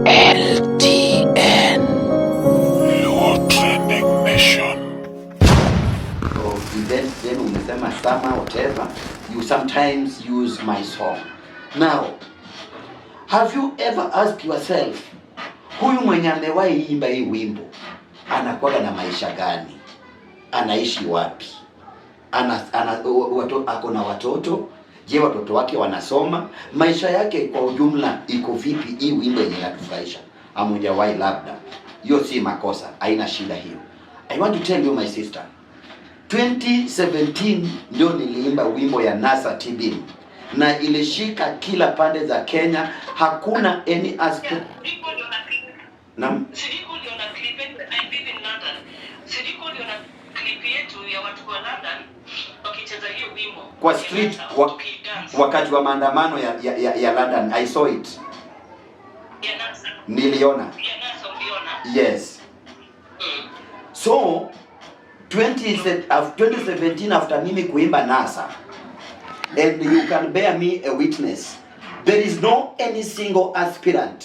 LTN. Luo Trending Nation. So events then umesema summer, whatever, you sometimes use my song. Now, have you ever asked yourself, huyu mwenye amewahi imba hii wimbo anakuwaga na maisha gani? Anaishi wapi? Ako na watoto? Je, watoto wake wanasoma? Maisha yake kwa ujumla iko vipi? Hii wimbo yenye inatufurahisha hamujawahi labda, hiyo si makosa, haina shida hiyo. I want to tell you, my sister, 2017 ndio niliimba wimbo ya NASA TB na ilishika kila pande za Kenya, hakuna any aspect. Naam. Sijui uliona clip yetu, I live in London. Sijui uliona clip yetu ya watu wa London wakicheza hiyo wimbo. Kwa street Wakidance. Wakati wa maandamano ya London, I saw it. Ya NASA. Niliona. Ya NASA uliona? Yes. So 2017, after mimi kuimba NASA, and you can bear me a witness, there is no any single aspirant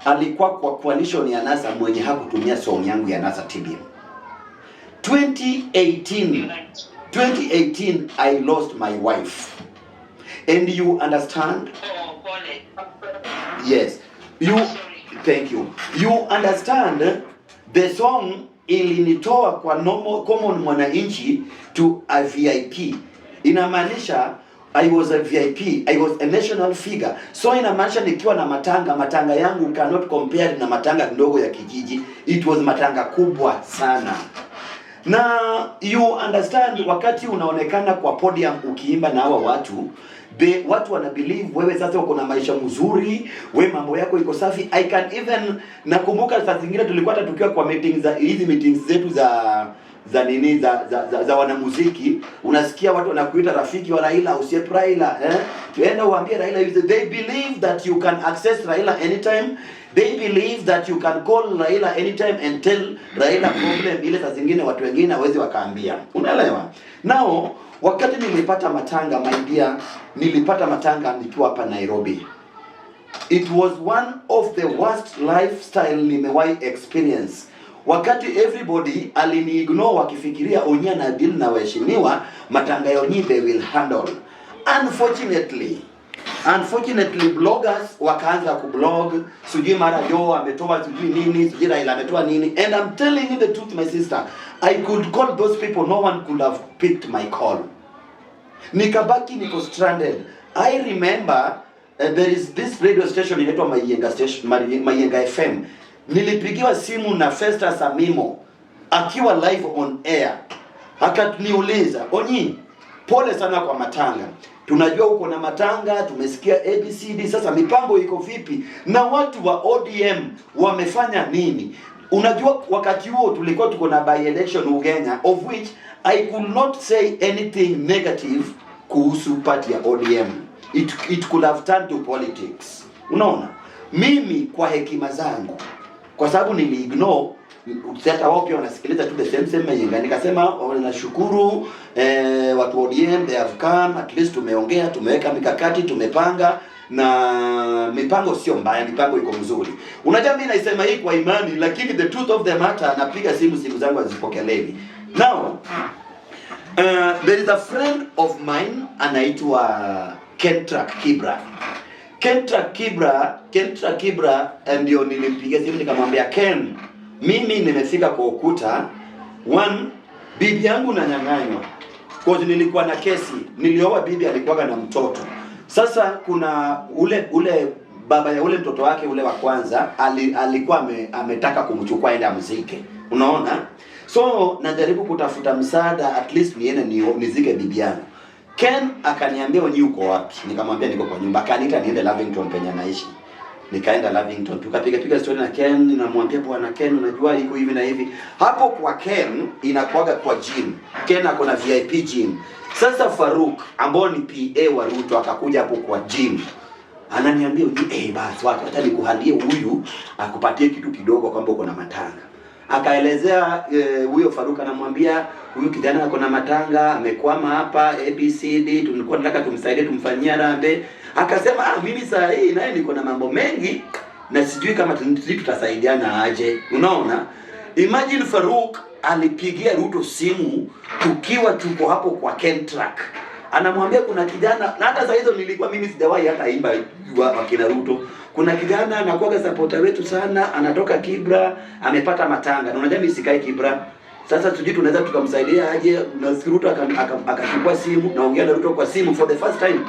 alikuwa kwa coalition ya NASA mwenye hakutumia song yangu ya NASA TBM. 2018, 2018 I lost my wife, and you understand. Oh, pole. Yes. You Sorry. Thank you. You understand, the song ilinitoa kwa normal common mwananchi to a VIP. Inamaanisha I was a VIP, I was a national figure. So inamaanisha nikiwa na matanga, matanga yangu cannot compare na matanga ndogo ya kijiji. It was matanga kubwa sana. Na you understand, wakati unaonekana kwa podium ukiimba na hawa watu, watu wana believe wewe sasa uko na maisha mzuri, we mambo yako iko safi. I can even nakumbuka saa zingine tulikuwa hata tukiwa kwa meetings za hizi meetings zetu za nini za wanamuziki, unasikia watu wanakuita rafiki wa Raila, usiep Raila, eh? Tuenda uambie Raila hivi. They believe that you can access Raila anytime. They believe that you can call Raila anytime and tell Raila problem ile saa zingine watu wengine hawezi wakaambia. Unaelewa? Now, wakati nilipata matanga, my dear, nilipata matanga nikiwa hapa Nairobi. It was one of the worst lifestyle nimewahi experience. Wakati everybody aliniignore wakifikiria Onyi ana deal na waheshimiwa, matanga ya Onyi they will handle. Unfortunately, bloggers wakaanza kublog, sijui mara Joe ametoa sijui nini, sijui Raila ametoa nini. And I'm telling you the truth, my sister, I could call those people, no one could have picked my call. Nikabaki niko stranded. I remember there is this radio station inaitwa Mayenga station, Mayenga FM. Nilipigiwa simu na Festus Amimo akiwa live on air, akaniuliza, "Onyi, pole sana kwa matanga, tunajua uko na matanga, tumesikia ABCD, sasa mipango iko vipi na watu wa ODM wamefanya nini?" Unajua wakati huo tulikuwa tuko na by election Ugenya, of which I could not say anything negative kuhusu party ya ODM. It could have turned to politics. Unaona, mimi kwa hekima zangu, kwa sababu niliignore, hata wao pia wanasikiliza tu the same same Mayenga. Nikasema, "Oh, nashukuru watu wa ODM, they have come, at least tumeongea, tumeweka mikakati, tumepanga na mipango sio mbaya, mipango iko mzuri." Unajua mimi naisema hii kwa imani, lakini the truth of the matter, napiga simu, simu zangu hazipokelewi. Now, there is a friend of mine anaitwa Kentrak Kibra. Kentrak Kibra, Kentrak Kibra, ndio nilimpigia simu nikamwambia, "Ken, mimi nimefika kwa ukuta. One, bibi yangu nanyang'anywa. Cause nilikuwa na kesi, nilioa bibi alikuwaga na mtoto. Sasa kuna ule baba ya ule mtoto wake ule wa kwanza alikuwa ametaka kumchukua aende amzike. Unaona? So najaribu kutafuta msaada at least niende nizike bibi yangu." Ken akaniambia, "Onyi, uko wapi?" Nikamwambia niko kwa nyumba. Akaniita niende Lavington penye anaishi. Nikaenda Lavington, tukapiga piga story na Ken, namwambia, "Bwana Ken, unajua iko hivi na hivi." Hapo kwa Ken inakuwaga kwa gym. Ken ako na VIP gym. Sasa Faruk ambao ni PA wa Ruto akakuja hapo kwa gym. Ananiambia, "Onyi, basi wacha hata nikuhandie huyu akupatie kitu kidogo kwamba uko na matanga." Akaelezea huyo Faruk anamwambia huyu kijana ako na matanga, amekwama hapa ABCD, tulikuwa tunataka tumsaidie, tumfanyie harambee. Akasema, "Ah, mimi saa hii naye niko na mambo mengi, Na sijui kama sijui tutasaidiana aje. Unaona? Imagine Farouk alipigia Ruto simu tukiwa tuko hapo kwa Kentrack. Anamwambia kuna kijana, na hata saa hizo nilikuwa mimi sijawahi hata imba wakina Ruto. Kuna kijana anakuwaga supporter wetu sana, anatoka Kibra, amepata matanga. Na unajua mimi sikai Kibra. Sasa sijui tunaweza tukamsaidia aje. Na Ruto akachukua simu, naongea na Ruto kwa simu for the first time.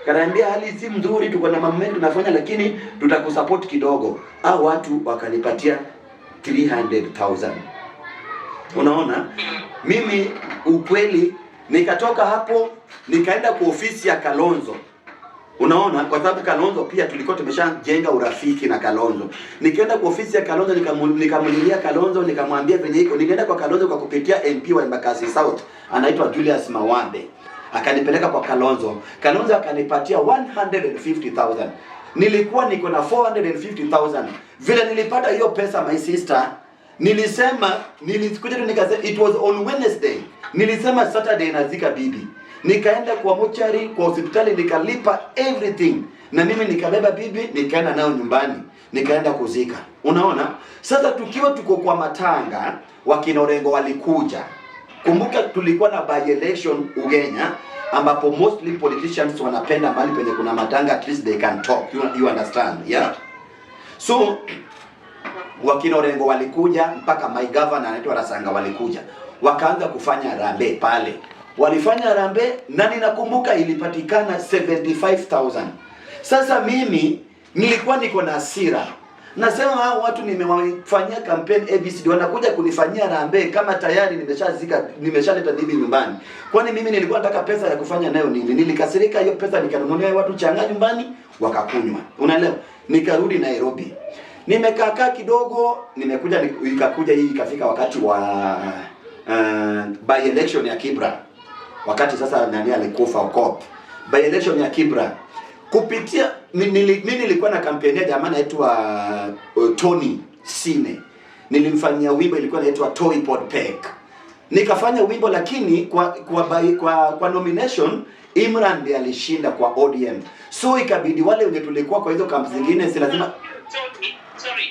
Kanaambia hali si mzuri, tuko na mambo mengi tunafanya, lakini tutakusupport kidogo. Hao watu wakanipatia 300,000. Unaona? Mimi ukweli nikatoka hapo nikaenda kwa ofisi ya Kalonzo. Unaona, kwa sababu Kalonzo pia tulikuwa tumeshajenga urafiki na Kalonzo. Nikaenda kwa ofisi ya Kalonzo, nikamulilia Kalonzo, nikamwambia venye iko. Nilienda kwa Kalonzo kwa kupitia MP wa Embakasi South, anaitwa Julius Mawande. Akanipeleka kwa Kalonzo. Kalonzo akanipatia 150,000. Nilikuwa niko na 450,000. Vile nilipata hiyo pesa, my sister, nilisema, nilikuja tu nikasema, it was on Wednesday. Nilisema Saturday nazika bibi. Nikaenda kwa mochari, kwa hospitali, nikalipa everything. Na mimi nikabeba bibi, nikaenda nayo nyumbani, nikaenda kuzika. Unaona? Sasa tukiwa tuko kwa matanga, wakina Orengo walikuja. Kumbuka tulikuwa na by election Ugenya, ambapo mostly politicians wanapenda mahali penye kuna matanga, at least they can talk. You understand? Yeah? So wakina Orengo walikuja mpaka my governor anaitwa Rasanga walikuja, wakaanza kufanya harambee pale. Walifanya harambee na ninakumbuka ilipatikana 75,000. Sasa mimi nilikuwa niko na hasira, nasema hao watu nimewafanyia campaign ABCD, wanakuja kunifanyia harambee kama tayari nimeshazika, nimeshaleta bibi nyumbani. Kwani mimi nilikuwa nataka pesa ya kufanya nayo nini? Nilikasirika, hiyo pesa nikanunulia watu chang'aa nyumbani wakakunywa, unaelewa? Nikarudi Nairobi, nimekaa kaa kidogo, nimekuja ikakuja hii, ikafika wakati wa by election ya Kibra, wakati sasa nani alikufa, Okoth, by election ya Kibra kupitia mi nilikuwa na kampeni ya jamaa anaitwa Tony Sine, nilimfanyia wimbo ilikuwa inaitwa Toy Pod Peg. Nikafanya wimbo, lakini kwa nomination Imran ndiye alishinda kwa ODM, so ikabidi wale wenye tulikuwa kwa hizo camp zingine si lazima. Sorry, sorry.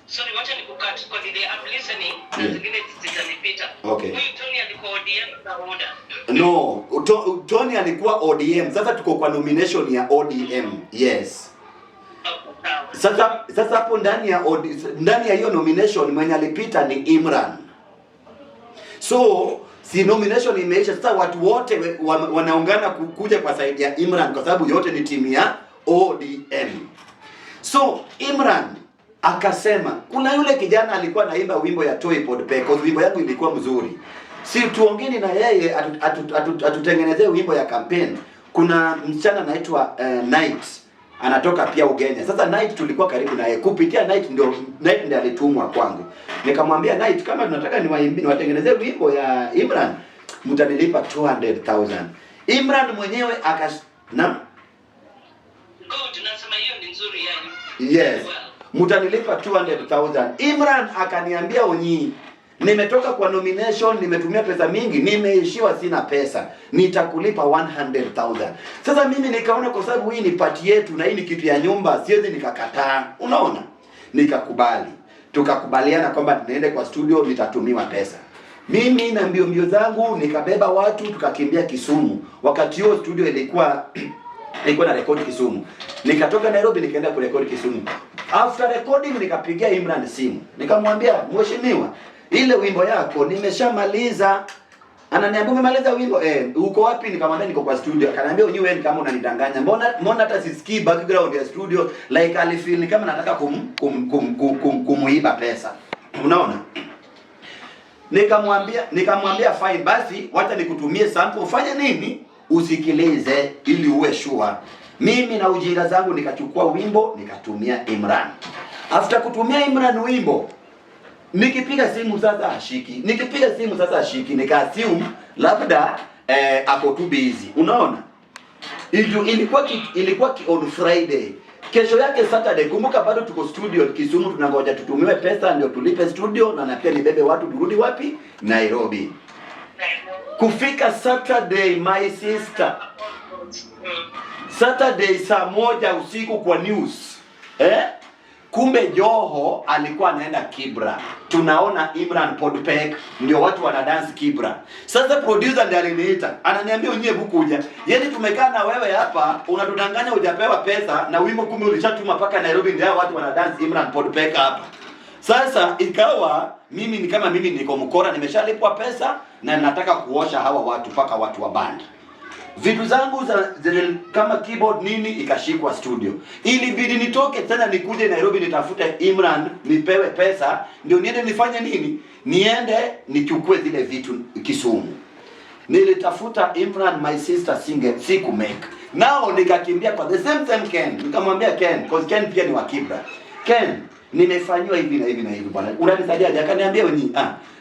Sorry, wacha nikucut kwa vile I'm listening na zingine zitanipita. Okay. Huyu Tony alikuwa ODM na UDA? No, Tony alikuwa ODM. Sasa tuko kwa nomination ya ODM. Yes. Okay, sawa. Sasa hapo ndani ya OD, ndani ya hiyo nomination mwenye alipita ni Imran. So si nomination imeisha, sasa watu wote wanaungana kuja kwa side ya Imran kwa sababu yote ni timu ya ODM. So Imran akasema kuna yule kijana alikuwa anaimba wimbo ya Toy Pod Pecos, wimbo yangu ilikuwa mzuri, si tuongeni na yeye atutengenezee wimbo ya campaign. Kuna msichana anaitwa Night, anatoka pia Ugenya. Sasa Night tulikuwa karibu naye, kupitia Night ndio Night ndiye alitumwa kwangu. Nikamwambia Night, kama tunataka niwatengenezee wimbo ya Imran, mtanilipa 200,000. Imran mwenyewe akas na Good, nasema hiyo ni nzuri yani. Yes. Well. Mtanilipa 200,000. Imran akaniambia, "Onyi, nimetoka kwa nomination, nimetumia pesa mingi, nimeishiwa, sina pesa. Nitakulipa 100,000." Sasa mimi nikaona kwa sababu hii ni party yetu na hii ni kitu ya nyumba, siwezi nikakataa. Unaona? Nikakubali. Tukakubaliana kwamba niende kwa studio, nitatumiwa pesa. Mimi na mbio mbio zangu nikabeba watu tukakimbia Kisumu. Wakati huo studio ilikuwa na rekodi Kisumu. Nikatoka Nairobi nikaenda kurekodi Kisumu. After recording nikapigia Imran simu. Nikamwambia, "Mheshimiwa, ile wimbo yako nimeshamaliza." Ananiambia, "Umemaliza wimbo? Eh, uko wapi?" Nikamwambia niko kwa studio. Akaniambia, "Unajua wewe ni kama unanidanganya. Mbona hata sisikii background ya studio?" Like alifeel ni kama nataka kum, kum, kum, kum, kum, kumuiba pesa. Unaona? Nikamwambia fine basi, wacha nikutumie sample, ufanye nini? Usikilize ili uwe sure. Mimi na ujira zangu nikachukua wimbo nikatumia Imran. After kutumia Imran wimbo, nikipiga simu sasa ashiki, nikipiga simu sasa ashiki, nika assume labda ako too busy. Unaona? Ilikuwa on Friday. Kesho yake Saturday, kumbuka bado tuko studio Kisumu, tunangoja tutumiwe pesa ndio tulipe studio na pia nibebe watu turudi wapi? Nairobi. Kufika Saturday, my sister, Saturday saa 1 usiku kwa news, eh? Kumbe Joho alikuwa anaenda Kibra. Tunaona Imran Podpek ndio watu wana dance Kibra. Sasa producer ndiye aliniita, ananiambia, "Unyewe bukuja. Yaani tumekaa na wewe hapa unatudanganya hujapewa pesa na wimbo kumbe ulishatuma paka Nairobi, ndio watu wana dance Imran Podpek hapa." Sasa ikawa mimi ni kama mimi niko mkora, nimeshalipwa pesa na nataka kuosha hawa watu mpaka watu wa band. Vitu zangu za zenye kama keyboard nini ikashikwa studio. Ilibidi nitoke tena nikuje Nairobi nitafute Imran nipewe pesa ndio niende nifanye nini? Niende nichukue zile vitu Kisumu. Nilitafuta Imran, my sister, singe siku make. Nao nikakimbia kwa the same same Ken. Nikamwambia Ken, cause Ken pia ni wa Kibra. "Ken, nimefanywa hivi na hivi na hivi bwana. Unanisaidiaje?" Akaniambia, "Wenyi,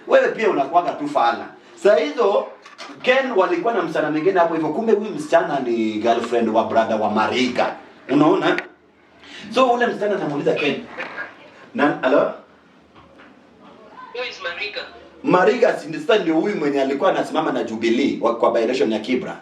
wewe pia unakuwaga tu fala." Saa hizo Ken walikuwa na msichana mwingine hapo hivyo, kumbe huyu msichana ni girlfriend wa brother wa Mariga. Unaona? So ule msichana anamuuliza Ken. Na hello? Who is Mariga? Mariga si sasa ndio huyu mwenye alikuwa anasimama na Jubilee kwa by-election ya Kibra.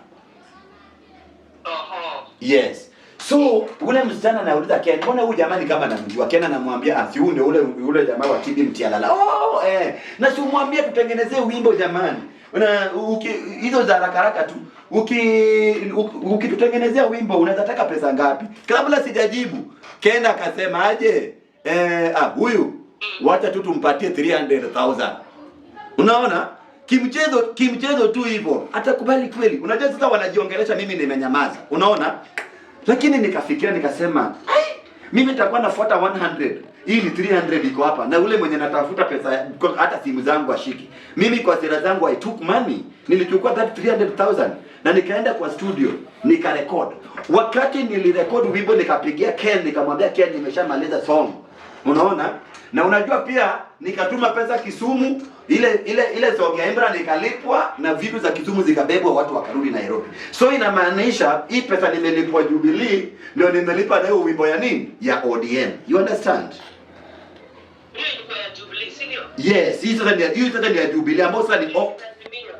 Oho. Yes. So ule msichana anauliza Ken, "Mbona huyu jamani kama namjua?" Ken anamwambia, "Ah, si huyu ndio ule jamaa wa Kibi Mtialala." "Oh, eh. Na si umwambie tutengenezee wimbo jamani. Una uki hizo za haraka haraka tu. Ukitutengenezea wimbo unaweza taka pesa ngapi?" Kabla sijajibu, Ken akasema aje? "Eh, ah, huyu wacha tu tumpatie 300,000." Unaona? Kimchezo kimchezo tu hivyo. Atakubali kweli? Unajua sasa wanajiongelesha, mimi nimenyamaza. Unaona? Lakini nikafikiria nikasema, "Ai, mimi nitakuwa nafuata 100. Hii ni 300 iko hapa. Na ule mwenye natafuta pesa hata simu zangu ashiki." Mimi kwa sera zangu I took money. Nilichukua that 300,000 na nikaenda kwa studio nikarecord. Wakati nilirecord wimbo nikapigia Ken, nikamwambia, "Ken, nimeshamaliza song." Unaona? Na unajua pia nikatuma pesa Kisumu, ile song ya Imran ikalipwa na vitu za Kisumu zikabebwa, watu wakarudi Nairobi. So inamaanisha hii pesa nimelipwa Jubilee ndio nimelipa nayo wimbo ya nini? Ya ODM. You understand? Hiyo ilikuwa ya Jubilee, si ndio? Yes, hii sasa ni ya Jubilee ambayo sasa ni oh, Azimio.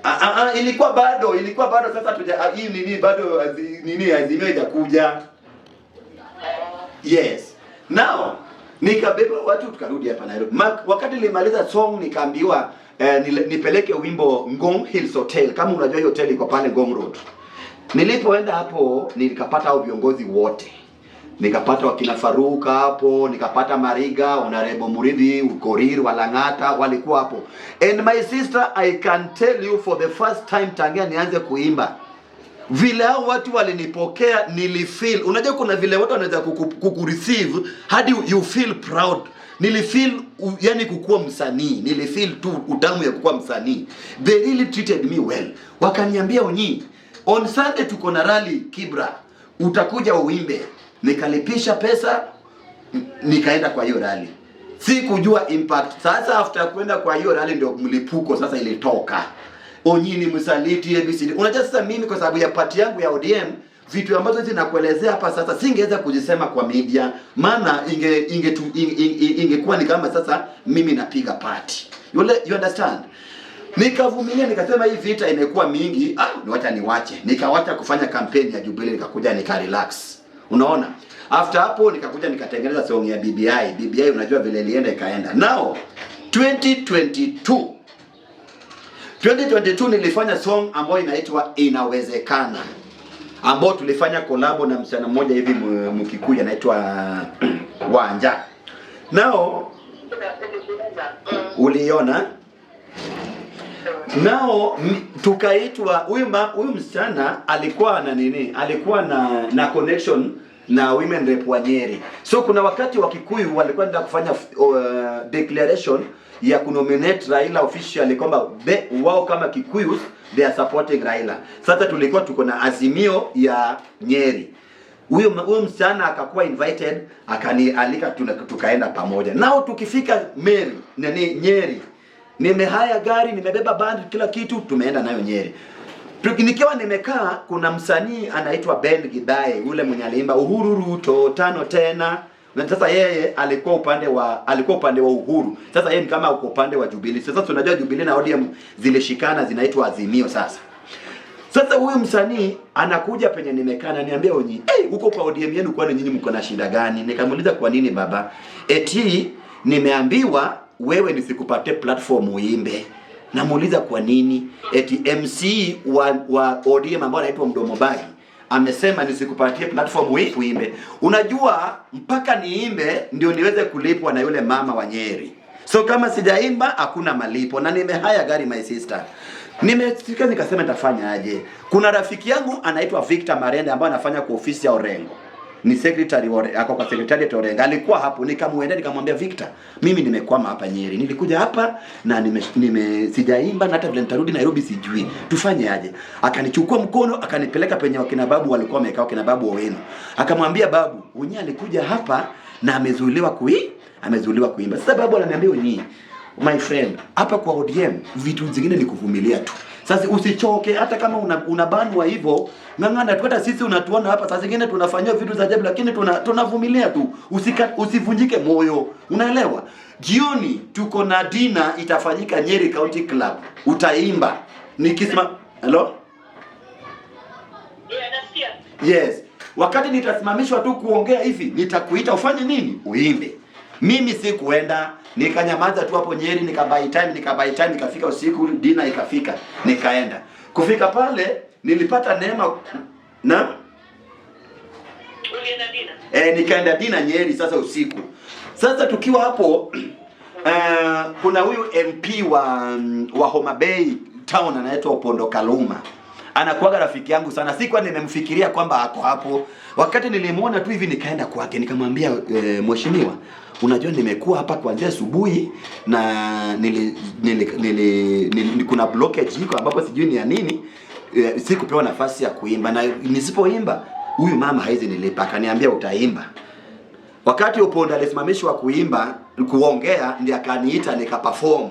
ah, ah, ah, ilikuwa bado sasa tuja hii nini bado nini Azimio haijakuja. Yes. Now nikabeba watu tukarudi hapa Nairobi. Wakati nilimaliza song nikaambiwa nipeleke wimbo Ngong Hills Hotel. Kama unajua hiyo hotel iko pale Ngong Road. Nilipoenda hapo nikapata hao viongozi wote. Nikapata wakina Faruka hapo, nikapata Mariga, Honorable Murithi, Korir, Walang'ata walikuwa hapo. And my sister, I can tell you for the first time tangia nianze kuimba, vile hao watu walinipokea nilifeel, unajua kuna vile watu wanaweza kukureceive hadi you feel proud. Nilifeel yani kukuwa msanii, nilifeel tu utamu ya kukuwa msanii. They really treated me well. Wakaniambia, "Onyi, on Sunday tuko na rally Kibra, utakuja uimbe." Nikalipisha pesa, nikaenda kwa hiyo rally. Sikujua impact. Sasa after kwenda kwa hiyo rally ndio mlipuko sasa ilitoka. Onyi ni msaliti, ABCD. Unajua sasa mimi kwa sababu ya party yangu ya ODM, vitu ambazo zinakuelezea hapa sasa singeweza kuzisema kwa media, maana inge inge tu, inge, inge, ingekuwa ni kama sasa mimi napiga party. You understand? Nikavumilia, nikasema hii vita imekuwa mingi, niwacha niwache. Nikawacha kufanya kampeni ya Jubilee, nikakuja nika relax. Unaona? After hapo nikakuja nikatengeneza song ya BBI. BBI unajua vile ilienda ikaenda. Now 2022 2022 nilifanya song ambayo inaitwa Inawezekana, ambao tulifanya kolabo na msichana mmoja hivi Mkikuyu anaitwa Wanja. Now uliona nao tukaitwa huyu msichana alikuwa na nini, alikuwa na connection na women rep wa Nyeri. So kuna wakati wa Kikuyu walikuwa wanaenda kufanya declaration ya kunominate Raila officially kwamba wao kama Kikuyus they are supporting Raila. Sasa tulikuwa tuko na azimio ya Nyeri. Huyo msichana akakuwa invited, akanialika, tukaenda pamoja. Nao tukifika Meri, nani Nyeri, nimehire gari, nimebeba band, kila kitu, tumeenda nayo Nyeri. Nikiwa nimekaa, kuna msanii anaitwa Ben Githae, yule mwenye aliimba "Uhuru Ruto tano tena". Na sasa yeye alikuwa upande wa Uhuru. Sasa yeye ni kama uko upande wa Jubilee. Sasa tunajua Jubilee na ODM zilishikana zinaitwa Azimio sasa. Sasa huyu msanii anakuja penye nimekaa ananiambia, "Onyi, hey, huko kwa ODM yenu kwani nyinyi mko na shida gani?" Nikamuuliza, "Kwa nini, baba?" Eti nimeambiwa wewe nisikupatie platform uimbe. Namuuliza, "Kwa nini?" Eti MC wa ODM ambao anaitwa Mdomo Bagi amesema nisikupatie platform uimbe. Unajua mpaka niimbe ndio niweze kulipwa na yule mama wa Nyeri. So kama sijaimba hakuna malipo, na nimehire gari, my sister. Nimefika nikasema nitafanya aje? Kuna rafiki yangu anaitwa Victor Marende ambaye anafanya kwa ofisi ya Orengo. Ni secretary wa ako kwa secretariat ya Orengo. Alikuwa hapo, nikamuendea nikamwambia, "Victor, mimi nimekwama hapa Nyeri. Nilikuja hapa na nime sijaimba na hata vile nitarudi Nairobi sijui. Tufanye aje?" Akanichukua mkono akanipeleka penye wakina babu walikuwa wamekaa, wakina babu Owino. Akamwambia babu, "Unyi alikuja hapa na amezuiliwa kuimba." Sasa babu ananiambia, "Unyi, my friend, hapa kwa ODM vitu zingine ni kuvumilia tu. Sasa usichoke, hata kama unabanwa hivyo, ng'ang'ana tu. Hata sisi unatuona hapa, saa zingine tunafanyia vitu za ajabu, lakini tunavumilia tu. Usivunjike moyo, unaelewa? Jioni tuko na dinner itafanyika Nyeri County Club, utaimba." Nikisema hello? Yeah, nasikia. Yes. Wakati nitasimamishwa tu kuongea hivi, nitakuita ufanye nini? Uimbe. Mimi sikuenda, nikanyamaza tu hapo Nyeri, nikabuy time, nikabuy time, nikafika usiku, dinner ikafika, nikaenda. Kufika pale nilipata neema na Ulienda dinner? Eh, nikaenda dinner Nyeri sasa usiku. Sasa tukiwa hapo kuna huyu MP wa Homa Bay town anaitwa Opondo Kaluma. Anakuwaga rafiki yangu sana. Sikuwa nimemfikiria kwamba ako hapo. Wakati nilimuona tu hivi nikaenda kwake nikamwambia, "Mheshimiwa, unajua nimekuwa hapa kuanzia asubuhi na nili, kuna blockage iko ambapo sijui ni ya nini. Sikupewa nafasi ya kuimba na nisipoimba huyu mama haizi nilipa." Akaniambia, "Utaimba." Wakati Opondo alisimamishwa kuimba kuongea, ndiye akaniita nikaperform.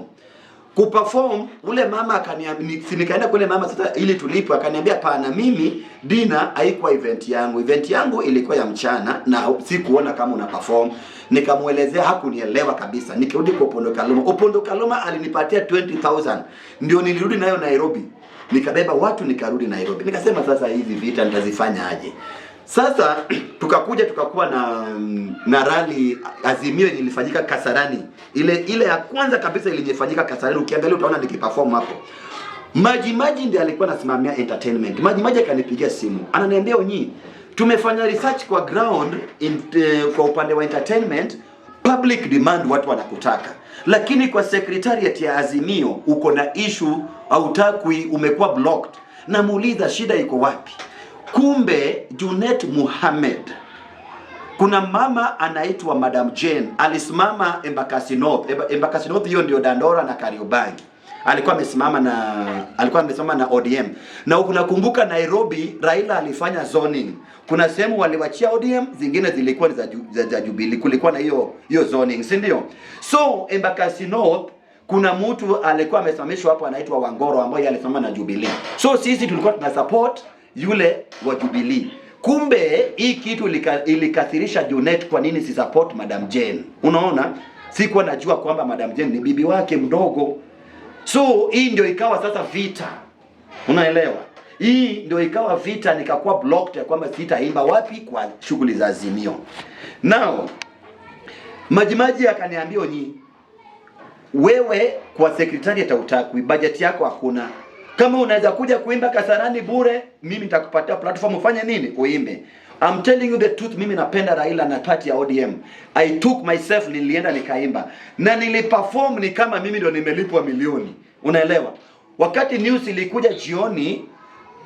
Kuperform ule mama akaniambia, si nikaenda kule mama sasa ili tulipwe, akaniambia, "Pana, mimi dinner haikuwa event yangu. Event yangu ilikuwa ya mchana na sikuona kama una perform." Nikamuelezea, hakunielewa kabisa. Nikirudi kwa Opondo Kaluma, Opondo Kaluma alinipatia 20,000 ndio nilirudi nayo Nairobi. Nikabeba watu nikarudi Nairobi. Nikasema sasa hizi vita nitazifanya aje? Sasa tukakuja tukakuwa na rally Azimio yenye ilifanyika Kasarani. Ile ile ya kwanza kabisa iliyofanyika Kasarani, ukiangalia utaona nikiperform hapo. Maji Maji ndiye alikuwa anasimamia entertainment. Maji Maji akanipigia simu. Ananiambia, "Onyi, tumefanya research kwa ground kwa upande wa entertainment, public demand, watu wanakutaka. Lakini kwa secretariat ya Azimio uko na issue, hautakwi, umekuwa blocked." Namuuliza shida iko wapi? Kumbe Junet Muhammad, kuna mama anaitwa Madam Jane alisimama Embakasi North. Embakasi North hiyo ndio Dandora na Kariobangi. Alikuwa amesimama na ODM. Na unakumbuka Nairobi Raila alifanya zoning. Kuna sehemu waliwachia ODM, zingine zilikuwa ni za Jubilee. Kulikuwa na hiyo hiyo zoning, si ndio? So Embakasi North kuna mtu alikuwa amesimamishwa hapo anaitwa Wangoro ambaye alisimama na Jubilee. So sisi tulikuwa tuna support yule wa Jubilee. Kumbe hii kitu ilikathirisha Junet, kwa nini si support Madam Jane? Unaona? Sikuwa najua kwamba Madam Jane ni bibi wake mdogo. So hii ndio ikawa sasa vita. Unaelewa? Hii ndio ikawa vita, nikakuwa blocked ya kwamba sitaimba wapi kwa shughuli za Azimio. Now Majimaji akaniambia, "Onyi, wewe kwa secretariat hautakwi, budget yako hakuna. Kama unaweza kuja kuimba Kasarani bure, mimi nitakupatia platform ufanye nini? Uimbe." I'm telling you the truth, mimi napenda Raila na party ya ODM. I took myself, nilienda nikaimba na niliperform ni kama mimi ndo nimelipwa milioni. Unaelewa? Wakati news ilikuja jioni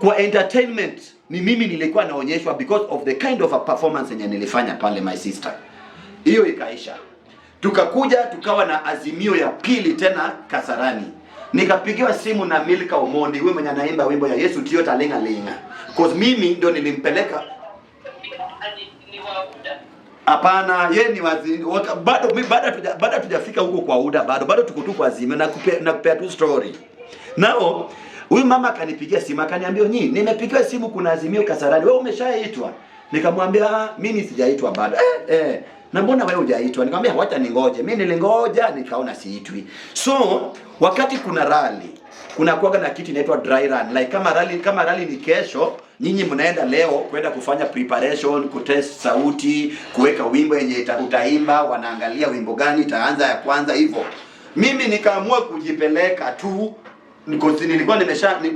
kwa entertainment, ni mimi nilikuwa naonyeshwa because of the kind of a performance yenye nilifanya pale, my sister. Hiyo ikaisha. Tukakuja tukawa na Azimio ya pili tena Kasarani. Nikapigiwa simu na Milka Omondi, huyo mwenye anaimba wimbo ya Yesu Tio Talinga Linga. 'Cause mimi ndio nilimpeleka. Ni wa UDA. Hapana, ye ni wazi bado bado hatujafika huko kwa UDA, bado tuko tu kwa Azimio na kupea tu story. Nao huyu mama akanipigia simu akaniambia, "Nyi, nimepigiwa simu kuna Azimio Kasarani. Wewe umeshaitwa?" Nikamwambia, "Ah, mimi sijaitwa bado." Na mbona wewe hujaitwa? Nikamwambia wacha ningoje. Mimi nilingoja nikaona siitwi. So wakati kuna rally, kuna kuwaga na kitu inaitwa dry run. Like kama rally ni kesho, nyinyi mnaenda leo kwenda kufanya preparation, kutest sauti, kuweka wimbo yenye utaimba, wanaangalia wimbo gani itaanza ya kwanza hivyo. Mimi nikaamua kujipeleka tu. Nilikuwa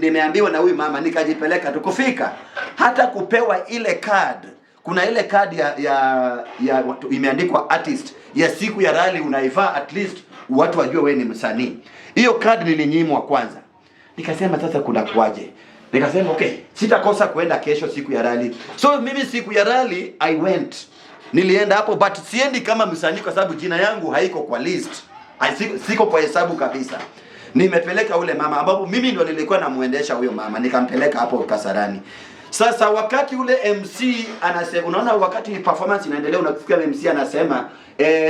nimeambiwa na huyu mama, nikajipeleka tu. Kufika, hata kupewa ile card, kuna ile card ya imeandikwa artist ya siku ya rally, unaivaa at least watu wajue wewe ni msanii. Hiyo card nilinyimwa kwanza. Nikasema sasa kuna kuwaje? Nikasema okay, sitakosa kuenda kesho siku ya rally. So mimi siku ya rally I went, nilienda hapo, but siendi kama msanii kwa sababu jina yangu haiko kwa list. Siko kwa hesabu kabisa. Nimepeleka ule mama ambapo mimi ndo nilikuwa namuendesha huyo mama, nikampeleka hapo Kasarani. Sasa wakati ule MC anasema, unaona wakati performance inaendelea, unasikia MC anasema,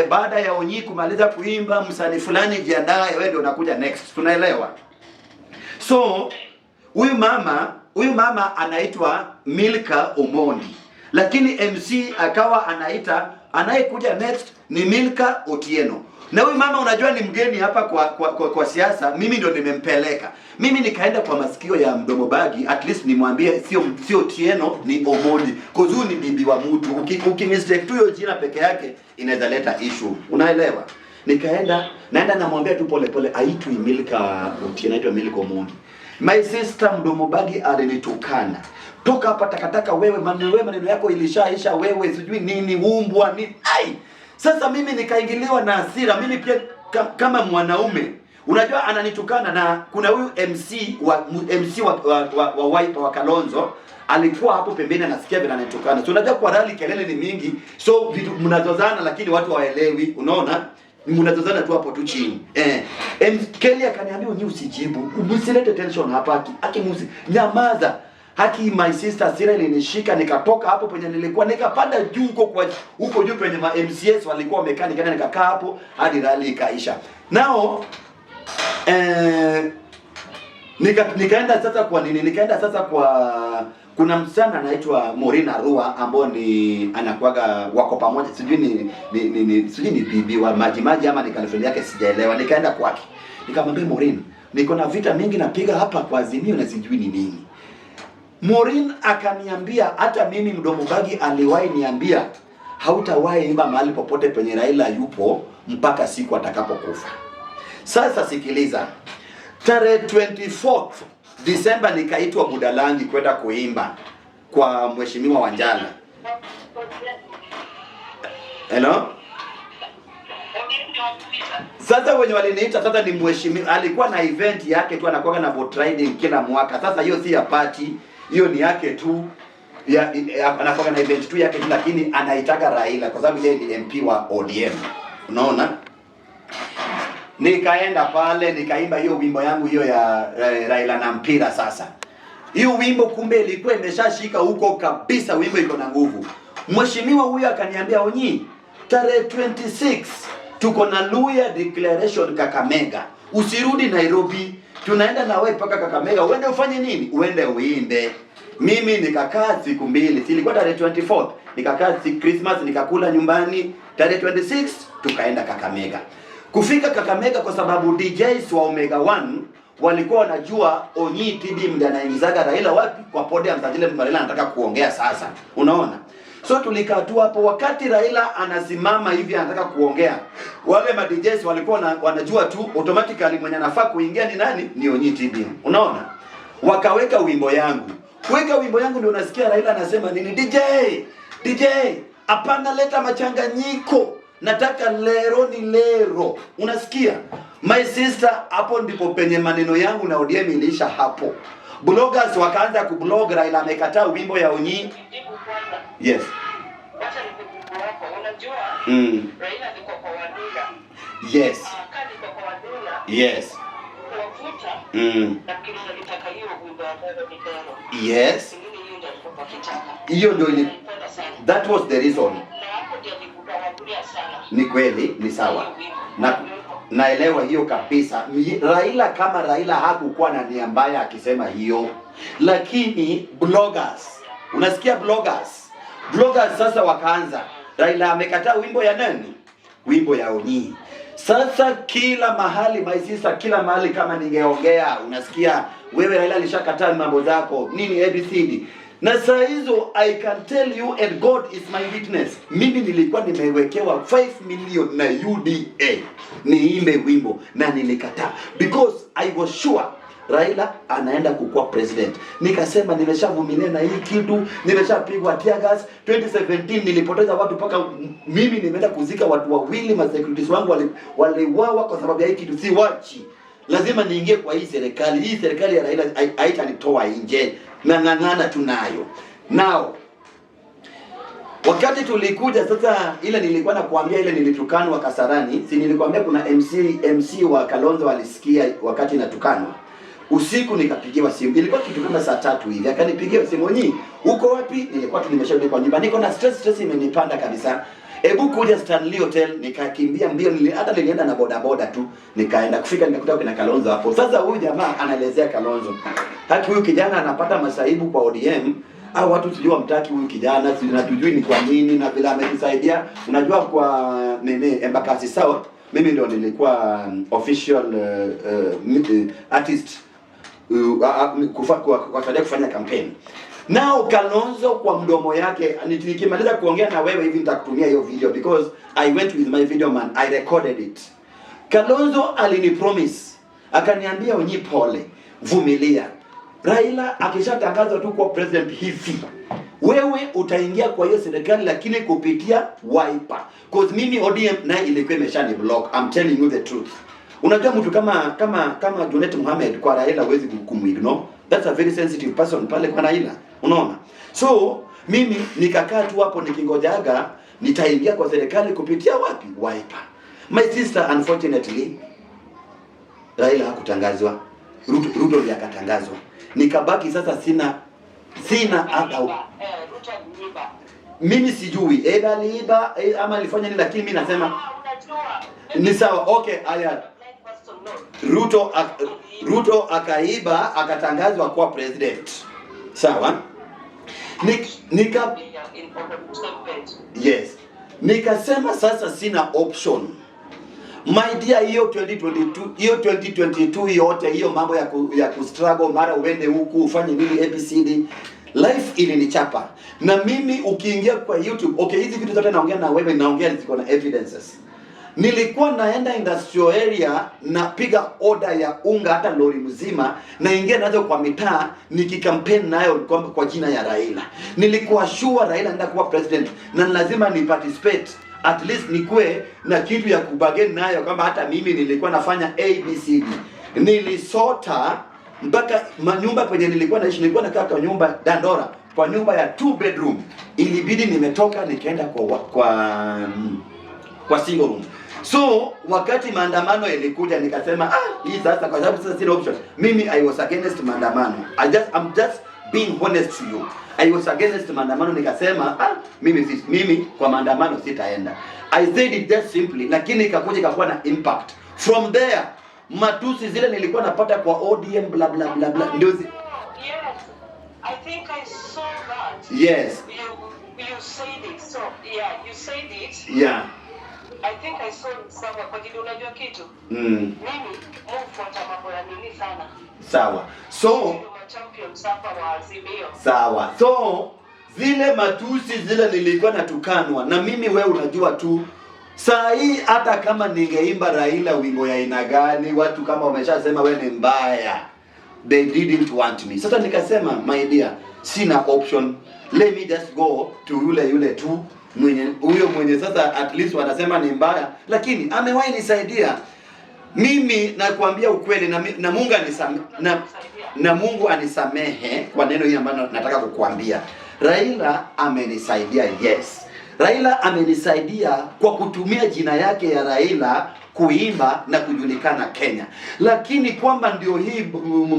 "Baada ya Onyi kumaliza kuimba, msanii fulani jiandae, wewe ndio unakuja next." Tunaelewa? So huyu mama anaitwa Milka Omondi, lakini MC akawa anaita anayekuja next ni Milka Otieno. Na huyu mama unajua ni mgeni hapa kwa siasa, mimi ndio nimempeleka. Mimi nikaenda kwa masikio ya mdomo bagi, at least nimwambie sio Otieno, ni Omondi. Cause huyu ni bibi wa mtu. Uki mistake tu hiyo jina peke yake inaweza leta issue. Unaelewa? Nikaenda naenda namwambia tu pole pole, aitwi Milka Otieno, aitwa Milka Omondi. My sister, mdomo bagi alinitukana. "Toka hapa takataka wewe, maneno wewe, maneno yako ilishaisha wewe, sijui nini, umbwa nini." Ai! Sasa mimi nikaingiliwa na hasira, mimi pia kama mwanaume. Unajua ananitukana na kuna huyu MC wa Wiper wa Kalonzo alikuwa hapo pembeni anasikia vile ananitukana. So unajua kwa rally kelele ni mingi, so vitu mnazozana lakini watu hawaelewi, unaona? Mnazozana tu hapo tu chini. Kelly akaniambia, "Unyi usijibu, usilete tension hapa, aki, aki musi, nyamaza." Haki my sister, hasira ilinishika, nikatoka hapo penye nilikuwa, nikapanda juu huko kwa huko juu penye ma MCs walikuwa wamekaa, nikaenda nikakaa hapo hadi rally ikaisha. Nao nikaenda sasa kwa nini? Nikaenda sasa kwa kuna msichana anaitwa Morina Rua ambao ni anakuaga wako pamoja, sijui ni sijui ni bibi wa Maji Maji ama ni girlfriend yake, sijaelewa. Nikaenda kwake nikamwambia, "Maureen, niko na vita mingi napiga hapa kwa Azimio na sijui ni nini." Maureen akaniambia, "Hata mimi mdomo bagi aliwahi niambia hautawahi imba mahali popote penye Raila yupo mpaka siku atakapokufa." Sasa sikiliza, tarehe 24th December nikaitwa Budalangi kwenda kuimba kwa Mheshimiwa Wanjala. Hello? Sasa wenye waliniita sasa ni mheshimiwa, alikuwa na event yake tu, anakuwa na boat riding kila mwaka. Sasa hiyo si ya party, hiyo ni yake tu ya, anakuwa na event tu yake tu, lakini anaitaka Raila kwa sababu yeye ni MP wa ODM. Unaona? Nikaenda pale nikaimba hiyo wimbo yangu hiyo ya Raila na mpira. Sasa hiyo wimbo kumbe ilikuwa imeshashika huko kabisa, wimbo iko na nguvu. Mheshimiwa huyo akaniambia, "Onyi, tarehe 26 tuko na Luhya Declaration Kakamega, usirudi Nairobi, tunaenda na wewe mpaka Kakamega, uende ufanye nini? Uende uimbe." Mimi nikakaa siku 2, silikuwa tarehe 24, nikakaa si Christmas nikakula nyumbani, tarehe 26 tukaenda Kakamega. Kufika Kakamega, kwa sababu DJs wa Omega 1 walikuwa wanajua Onyi TB ndiye anaingizaga Raila wapi kwa podium saa zile Raila anataka kuongea sasa. Unaona? So tulikaa tu hapo wakati Raila anasimama hivi anataka kuongea. Wale ma DJs walikuwa wanajua tu automatically mwenye anafaa kuingia ni nani? Ni Onyi TB. Unaona? Wakaweka wimbo yangu. Kuweka wimbo yangu ndio unasikia Raila anasema nini? "DJ, DJ, hapana leta machanganyiko. Nataka lero ni lero." Unasikia? My sister, hapo ndipo penye maneno yangu na ODM iliisha hapo. Bloggers wakaanza kublog Raila amekataa wimbo ya Onyi. Jibu kwanza. Yes. Wacha nikujibu hapo. Unajua Raila alikuwa kwa Waluhya. Ah, kama alikuwa kwa Waluhya kuwavuta, nafikiri alitaka hiyo wimbo ya Lero ni Lero. Pengine hiyo ndio alikuwa akitaka. Hiyo ndio ili Naipenda sana. That was the reason. Na hapo ndio alivuta Waluhya sana. Ni kweli, ni sawa. Na naelewa hiyo kabisa. Raila kama Raila hakukuwa na nia mbaya akisema hiyo, lakini bloggers, unasikia bloggers, bloggers sasa wakaanza Raila amekataa wimbo ya nani? Wimbo ya Onyi. Sasa kila mahali, my sister, kila mahali kama ningeongea, unasikia wewe Raila alishakataa mambo zako nini, ABCD. Na saa hizo, I can tell you and God is my witness, mimi nilikuwa nimewekewa 5 million na UDA niimbe wimbo na nilikataa because I was sure Raila anaenda kukuwa president. Nikasema nimeshavumilia na hii kitu, nimeshapigwa tear gas. 2017 nilipoteza watu, mpaka mimi nimeenda kuzika watu wawili, ma securities wangu waliuawa kwa sababu ya hii kitu. Siwachi, lazima niingie kwa hii serikali. Hii serikali ya Raila haitanitoa nje, nang'ang'ana tu nayo. Now wakati tulikuja sasa, ile nilikuwa nakuambia, ile nilitukanwa Kasarani, si nilikwambia kuna MC wa Kalonzo alisikia wakati natukanwa usiku, nikapigiwa simu, ilikuwa kitu kama saa 3 hivi, akanipigia simu, "Nyi uko wapi?" Nilikuwa tu nimesharudi kwa nyumba, niko na stress, stress imenipanda kabisa. "Hebu kuja Stanley Hotel." Nikakimbia mbio, hata nilienda na boda boda tu, nikaenda kufika nikakuta kuna Kalonzo hapo. Sasa huyu jamaa anaelezea Kalonzo, haki huyu kijana anapata masaibu kwa ODM au watu sijui wamtaki huyu kijana, sijui na tujui ni kwa nini, na vile ametusaidia. Unajua kwa nini, Embakasi South, mimi ndio nilikuwa official artist kuwasaidia kufanya campaign. Nao Kalonzo kwa mdomo yake, nikimaliza kuongea na wewe hivi nitakutumia hiyo video because I went with my video man, I recorded it. Kalonzo alinipromise, akaniambia, "Onyi, pole, vumilia. Raila akishatangazwa tu kuwa president hivi, wewe utaingia kwa hiyo serikali, lakini kupitia Wiper." 'Cause mimi ODM naye ilikuwa imeshani block. I'm telling you the truth. Unajua mtu kama Junet Mohamed kwa Raila huwezi kumuignore. That's a very sensitive person pale kwa Raila. Unaona? So mimi nikakaa tu hapo nikingojaga nitaingia kwa serikali kupitia wapi? Wiper. My sister, unfortunately Raila hakutangazwa. Ruto ndiye akatangazwa. Nikabaki sasa sina hata Aliiba, Ruto aliiba. Mimi sijui either aliiba ama alifanya nini, lakini mimi nasema Ah, unajua. Ni sawa. Okay, haya. Blind person, no. Ruto akaiba, akatangazwa kuwa president. Sawa? Nika Yeah, on the same page. Yes. Nikasema sasa sina option. My dear, hiyo 2022, hiyo 2022 yote hiyo mambo ya kustruggle, mara uende huku ufanye nini, ABCD, life ilinichapa. Na mimi ukiingia kwa YouTube, okay, hizi vitu zote naongea na wewe, naongea ziko na evidences. Nilikuwa naenda industrial area, napiga order ya unga hata lori mzima, naingia nazo kwa mitaa nikikampaign nayo kwa jina ya Raila. Nilikuwa sure Raila anaenda kuwa president na lazima ni participate, at least nikuwe na kitu ya kubargain nayo kwamba hata mimi nilikuwa nafanya ABCD. Nilisota mpaka manyumba kwenye nilikuwa naishi, nilikuwa nakaa kwa nyumba Dandora, kwa nyumba ya two bedroom, ilibidi nimetoka nikaenda kwa single room. So wakati maandamano ilikuja nikasema, "Ah, hii sasa, kwa sababu sasa sina option." Mimi I was against maandamano. I'm just being honest to you. I was against maandamano, nikasema, "Ah, mimi kwa maandamano sitaenda." I said it just simply, lakini ikakuja ikakuwa na impact. From there matusi zile nilikuwa napata kwa ODM, bla bla bla bla, ndio Yes, I think I saw that. Yes. You said it. So yeah, you said it. I think I saw it somewhere. Kwa ajili unajua kitu? Mm. Mimi hufuata mambo ya nini sana. Sawa. So Ndio champions hapa wa Azimio. Sawa. So zile matusi zile nilikuwa natukanwa na mimi, we unajua tu saa hii hata kama ningeimba Raila wimbo ya aina gani, watu kama wameshasema we ni mbaya, they didn't want me. Sasa nikasema, "My dear, sina option, let me just go to yule yule tu mwenye huyo mwenye sasa at least wanasema ni mbaya, lakini amewahi nisaidia mimi." Nakwambia ukweli na Mungu anisamehe kwa neno hili ambalo nataka kukuambia. Raila amenisaidia, yes. Raila amenisaidia kwa kutumia jina yake ya Raila kuimba na kujulikana Kenya, lakini kwamba ndio hii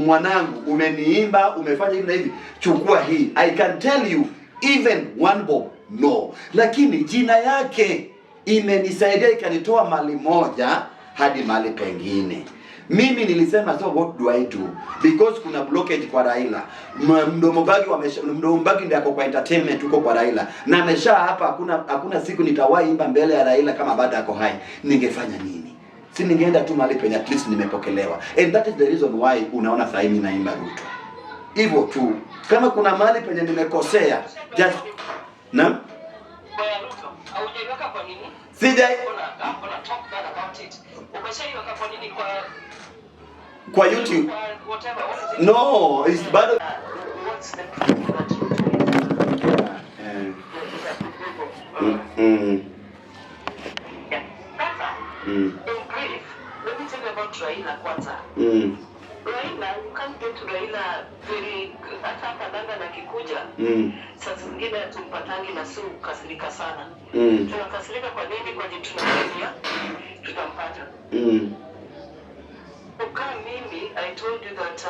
mwanangu, umeniimba, umefanya hivi na hivi, chukua hii. I can tell you, even one bob, no, lakini jina yake imenisaidia ikanitoa mali moja hadi mali pengine. Mimi nilisema, so what do I do? Because kuna blockage kwa Raila. Mdomo Bagi ndiye ako kwa entertainment huko kwa Raila. Na amesha hapa, hakuna siku nitawahi imba mbele ya Raila kama bado ako hai. Ningefanya nini? Si ningeenda tu mahali penye at least nimepokelewa. And that is the reason why unaona sasa mimi naimba Ruto. Hivyo tu. Kama kuna mahali penye nimekosea, just na Bwana Ruto, haujaiweka kwa nini? Sija I'm gonna talk bad about it. Umeshaiweka kwa nini kwa YouTube. Kwa whatever, what is it? No, it's bado What's the proof that Ruto Yeah. is a good people? Yeah. Sasa, in brief, let me tell you about Raila kwanza. Raila, you can't get to Raila very, hata hapa London akikuja, saa zingine tumpatangi na si ukasirika sana. Tunakasirika kwa nini? Kwa nini tunafikiria tutampata? Ukaa mimi, I told you that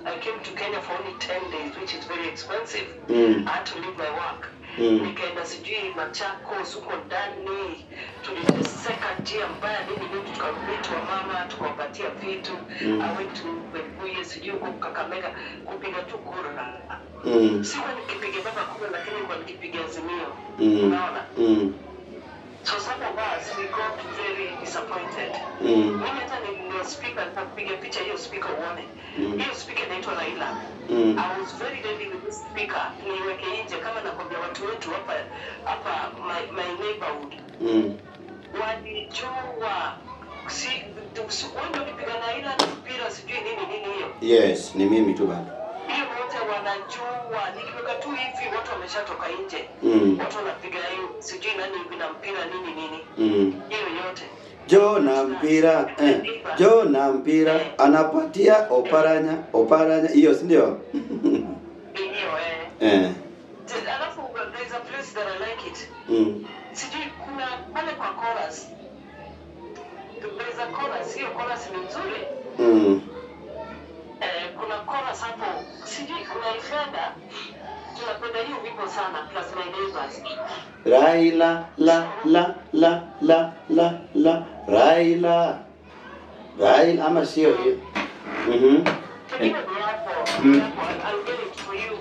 I came to Kenya for only 10 days, which is very expensive. I had to leave my work. Nikaenda sijui Machakos huko ndani, tuliteseka njia mbaya nini nini, tukameet mama tukawapatia vitu. I went to Webuye, sijui huko Kakamega kupiga tu kura. Sikuwa nikipiga baba kura, lakini nilikuwa nikipiga Azimio. Unaona? So some of us, we got very disappointed. Mimi hata ni speaker, nitakupiga picha hiyo speaker uone. Hiyo speaker inaitwa Raila. I was very ready with this speaker. Niweke nje kama nakwambia watu wetu hapa hapa my neighborhood. Walijua si wewe ndio ulipiga Raila na mpira sijui nini nini hiyo. Yes, ni mimi tu bado. Hiyo wote wanajua. Nikiweka tu hivi watu wameshatoka nje. Watu wanapiga hiyo sijui nani hivi na mpira nini nini. Hiyo yote. Jo na mpira, Jo na mpira anapatia Oparanya, Oparanya hiyo, si ndio? Hiyo eh. Alafu there is a place that I like it. Sijui kuna pale kwa chorus. There is a chorus, hiyo chorus ni nzuri. Kuna chorus hapo, sijui unaipenda. Tunapenda hiyo wimbo sana, plus my neighbors. Raila la la la la la la Raila Raila, ama sio hiyo? Hiyo ni hapo, hapo, I'll get it for you.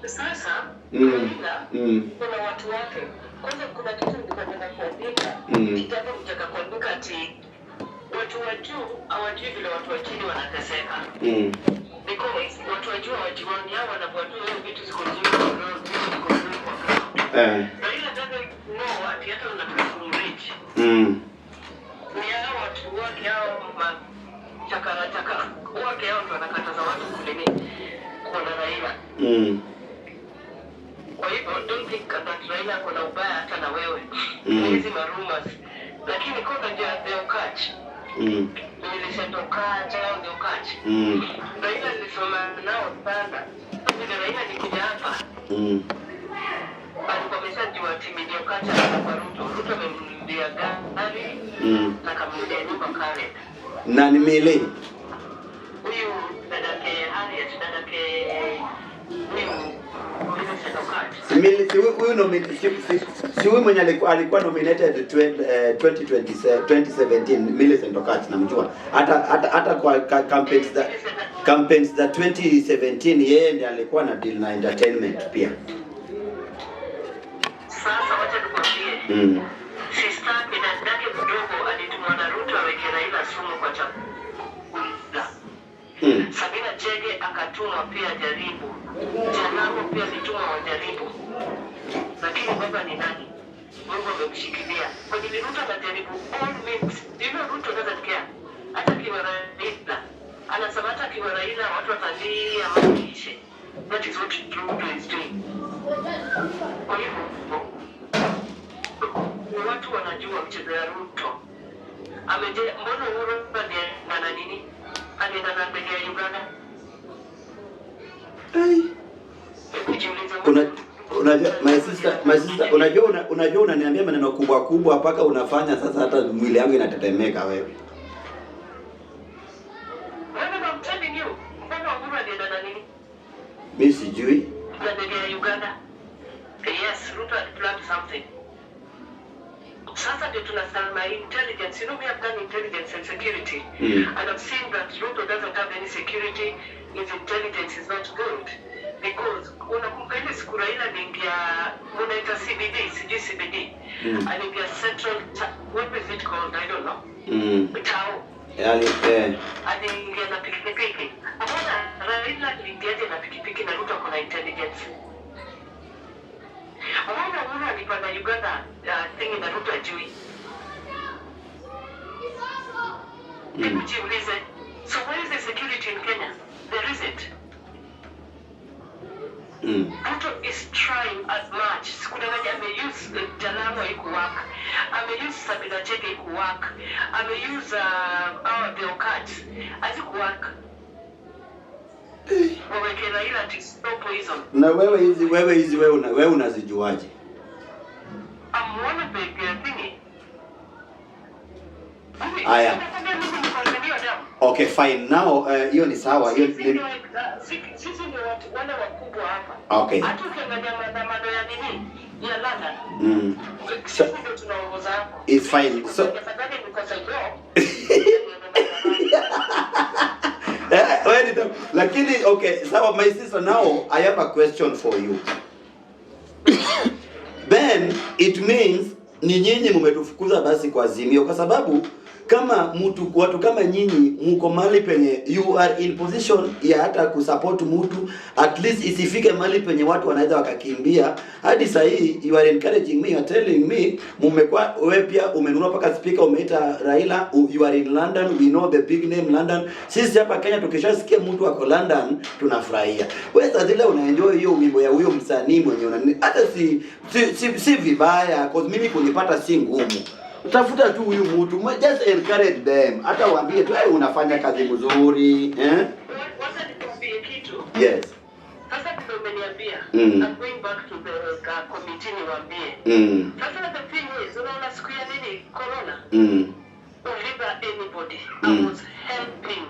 Sasa, Raila, kuna watu wake. Kwanza kuna kitu nilikuwa nataka kuandika. Kitabu nitaka kuandika ati watu wa juu hawajui vile watu wa chini wanateseka. Because watu wa juu hawajioni, hao wanakuwa tu hiyo vitu ziko nzuri kwa ground, vitu ziko nzuri kwa ground. Raila doesn't know ati hata unataka kumreach. Ni hao watu wake hao chakara chakara wake hao ndio wanakataza watu kulini kuona Raila. Kwa hivyo don't think that Raila kuna ubaya hata na wewe. Hizi marumors. Lakini kwa unajua they'll catch. Nilisema catch au they'll catch. Raila nilisoma nao sana. Vile Raila alikuja hapa. Alikuwa ameshajua timu iliyokacha kwa Ruto. Ruto amemnunulia gari na akamnunulia nyumba Karen. Na ni Mili. Huyu dadake Harriet, dadake huyu Millicent Okatch. Mili, si huyu si huyu mwenye alikuwa nominated 2017, Millicent Okatch namjua. Hata kwa campaigns za 2017 yeye ndiye alikuwa na deal na entertainment pia. Sasa wacha nikwambie. Sister yake, dadake mdogo alitumwa na Ruto aweke Raila sumu kwa chakula. Sabina Chege akatumwa pia jaribu. Jalango pia alitumwa wajaribu. Lakini baba ni nani? Mungu amemshikilia. Kwa nini Ruto anajaribu all means? You know Ruto doesn't care. Hata akiwa Raila. Anasema hata akiwa Raila watu watalia maisha. That is what Ruto is doing. Kwa hivyo ni watu wanajua mchezo ya Ruto. Ameje, mbona Uhuru alienda na nini? Alienda na ndege ya Uganda. Ai. Hebu jiulize. Unajua my sister, unajua unaniambia maneno kubwa kubwa mpaka unafanya sasa hata mwili yangu inatetemeka wewe. Wewe, I'm telling you. Mbona Uhuru alienda na nini? Mimi sijui. Na ndege ya Uganda. Yes, Ruto had planned something. Sasa ndio tunasema intelligence. You know, we have done intelligence and security. And I've seen that Ruto doesn't have any security. His intelligence is not good. Because unakumbuka ile siku Raila aliingia, munaita CBD, sijui CBD. Aliingia Central, what is it called? I don't know. Tao. Yani, Aliingia na pikipiki. Mbona Raila aliingiaje na pikipiki na Ruto ako na intelligence? Mbona Uhuru alipanda Uganda thing na Ruto ajui? Hebu jiulize. So where is the security in Kenya? There isn't. Ruto is trying as much. Sikudanganya, ameuse Jalango haikuwork. Ameuse Sabina Chege haikuwork. Ameuse our the Okats. Hazikuwork. Waweke Raila ati slow poison. Na wewe hizi wewe unazijuaje? I'm one of the thingy. Mimi- Aya. Nakwambia mimi niko damu. Okay, fine. Now hiyo ni sawa. Hiyo Sisi ndio sisi ndio watu wale wakubwa hapa. Okay. Hata ukiangalia maandamano ya nini ya London, sisi ndio tunaongoza hapo. It's fine. Afadhali nikose job. Eh, wewe lakini okay, sawa, my sister, now I have a question for you. Then it means ni nyinyi mmetufukuza basi kwa Azimio, kwa sababu kama mtu watu kama nyinyi mko mahali penye you are in position ya hata kusupport mtu, at least isifike mahali penye watu wanaweza wakakimbia. Hadi saa hii you are encouraging me, you are telling me mmekuwa, wewe pia umenunua mpaka speaker, umeita Raila, you are in London, we know the big name London. Sisi hapa Kenya tukishasikia mtu ako London tunafurahia. Wewe saa zile unaenjoy hiyo wimbo ya huyo msanii mwenye una hata si vibaya, cause mimi kunipata si ngumu. Tafuta tu huyu mtu, just encourage them, hata waambie tu, "Hey, unafanya kazi mzuri," eh? Wacha nikwambie kitu. Yes. Sasa ndio umeniambia. I'm going back to the committee niwaambie. Sasa the thing is, unaona siku ya nini corona? Uliza anybody. I was helping.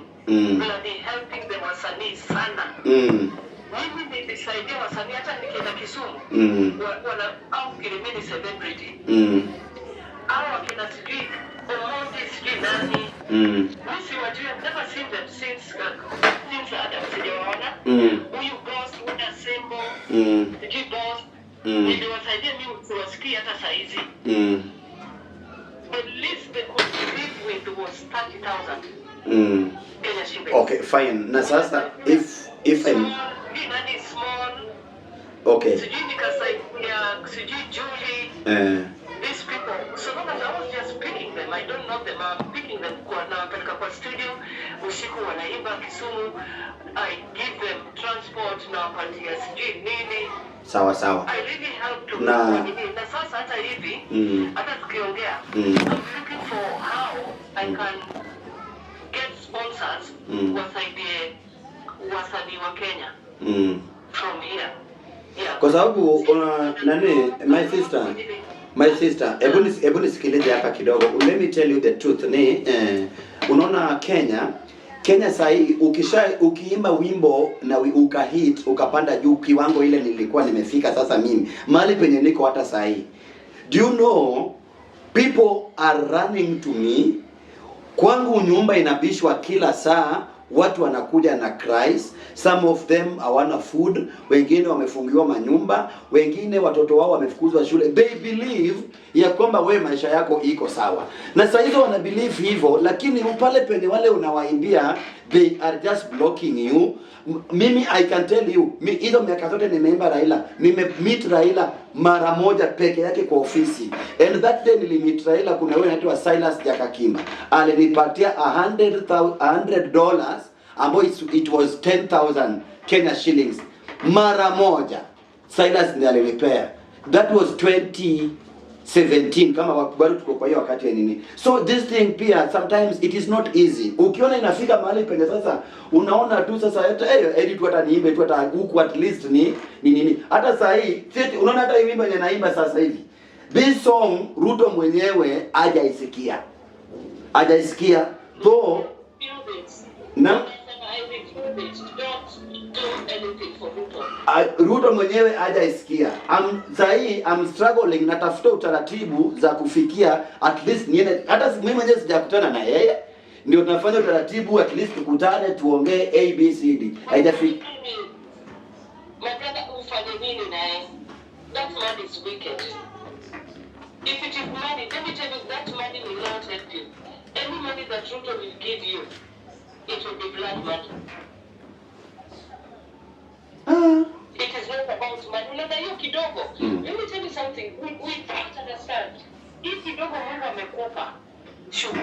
Bloody helping the wasanii sana. Mimi nilisaidia wasanii hata nikienda Kisumu. Wana au mimi ni celebrity. Au wakina sijui Omondi, sijui nani. Mimi siwajui, I've never seen them since Adam, sijawaona. Huyu boss, Uda Sembo, sijui boss. Niliwasaidia, mimi siwasikii hata saa hizi. The least they could live with was 30,000 Kenya shillings. Okay, fine. Na sasa if I'm Small, mi nani small, sijui nikasaidia, sijui Julie, these people. So long as I was just picking them, I don't know them, I'm picking them kwa nawapeleka kwa studio, usiku wanaimba Kisumu, I give them transport, nawapatia sijui nini. Sawa sawa. I really help to nini. Na sasa hata hivi, hata tukiongea, I'm looking for how I can get sponsors wasaidie wasanii wa Kenya from here. Yeah. Kwa sababu una nani, my sister, hebu nisikilize hapa kidogo. Let me tell you the truth ni unaona Kenya sahii ukisha ukiimba wimbo na ukahit, ukapanda juu kiwango ile nilikuwa nimefika, sasa mimi mahali penye niko hata sahii, do you know people are running to me? Kwangu nyumba inabishwa kila saa, watu wanakuja na cries, some of them hawana food, wengine wamefungiwa manyumba, wengine watoto wao wamefukuzwa shule. They believe ya kwamba we maisha yako iko sawa, na saa hizo wana believe hivyo, lakini pale penye wale unawaimbia, they are just blocking you. Mimi I can tell you, hizo miaka zote nimeimba Raila, nime meet Raila mara moja peke yake kwa ofisi, and that day nilimeet Raila, kuna yule anaitwa Silas Jakakimba alinipatia $100 ambayo it was 10,000 Kenya shillings mara moja. Silas ndiye alinipea. That was 2017, kama bado tuko kwa hiyo wakati ya nini. So this thing pia sometimes it is not easy. Ukiona inafika mahali penye sasa unaona tu sasa hata edi tu hata niimbe tu hata huku at least ni nini. Hata saa hii unaona hata hii wimbo yenye naimba sasa hivi, this song Ruto mwenyewe hajaisikia. Hajaisikia though Refuse it. Na I refuse it. Don't do anything for Ruto. Ruto mwenyewe hajaisikia. Sahii I'm struggling, natafuta utaratibu za kufikia at least niende, hata mimi mwenyewe sijakutana na yeye, ndio tunafanya utaratibu at least tukutane tuongee ABCD. Haijafika. My brother, ufanye nini naye? That man is wicked. If it is money, let me tell you, that money will not help you. Any money that Ruto will give you, it will be blood money. Ah. It is not about money. Unaona hiyo kidogo. Let me tell you something. We don't understand. Hii kidogo Mungu amekupa. Shukuru.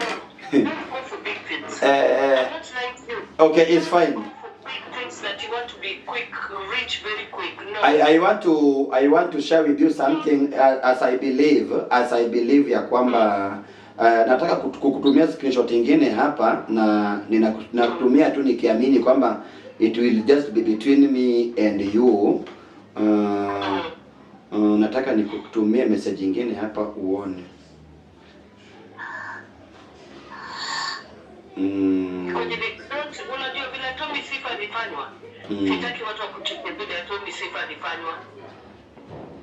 Don't go for big things. I'm not lying to you. Okay, it's fine. Go for big things that you want to be quick, rich very quick. No. I want to share with you something as I believe ya kwamba nataka kukutumia screenshot ingine hapa na ninakutumia tu nikiamini kwamba it will just be between me and you. Nataka nikutumie message ingine hapa uone. Kwenye don't, unajua vile Tommy Sifa alifanywa. Sitaki watu wakucheke vile Tommy Sifa alifanywa.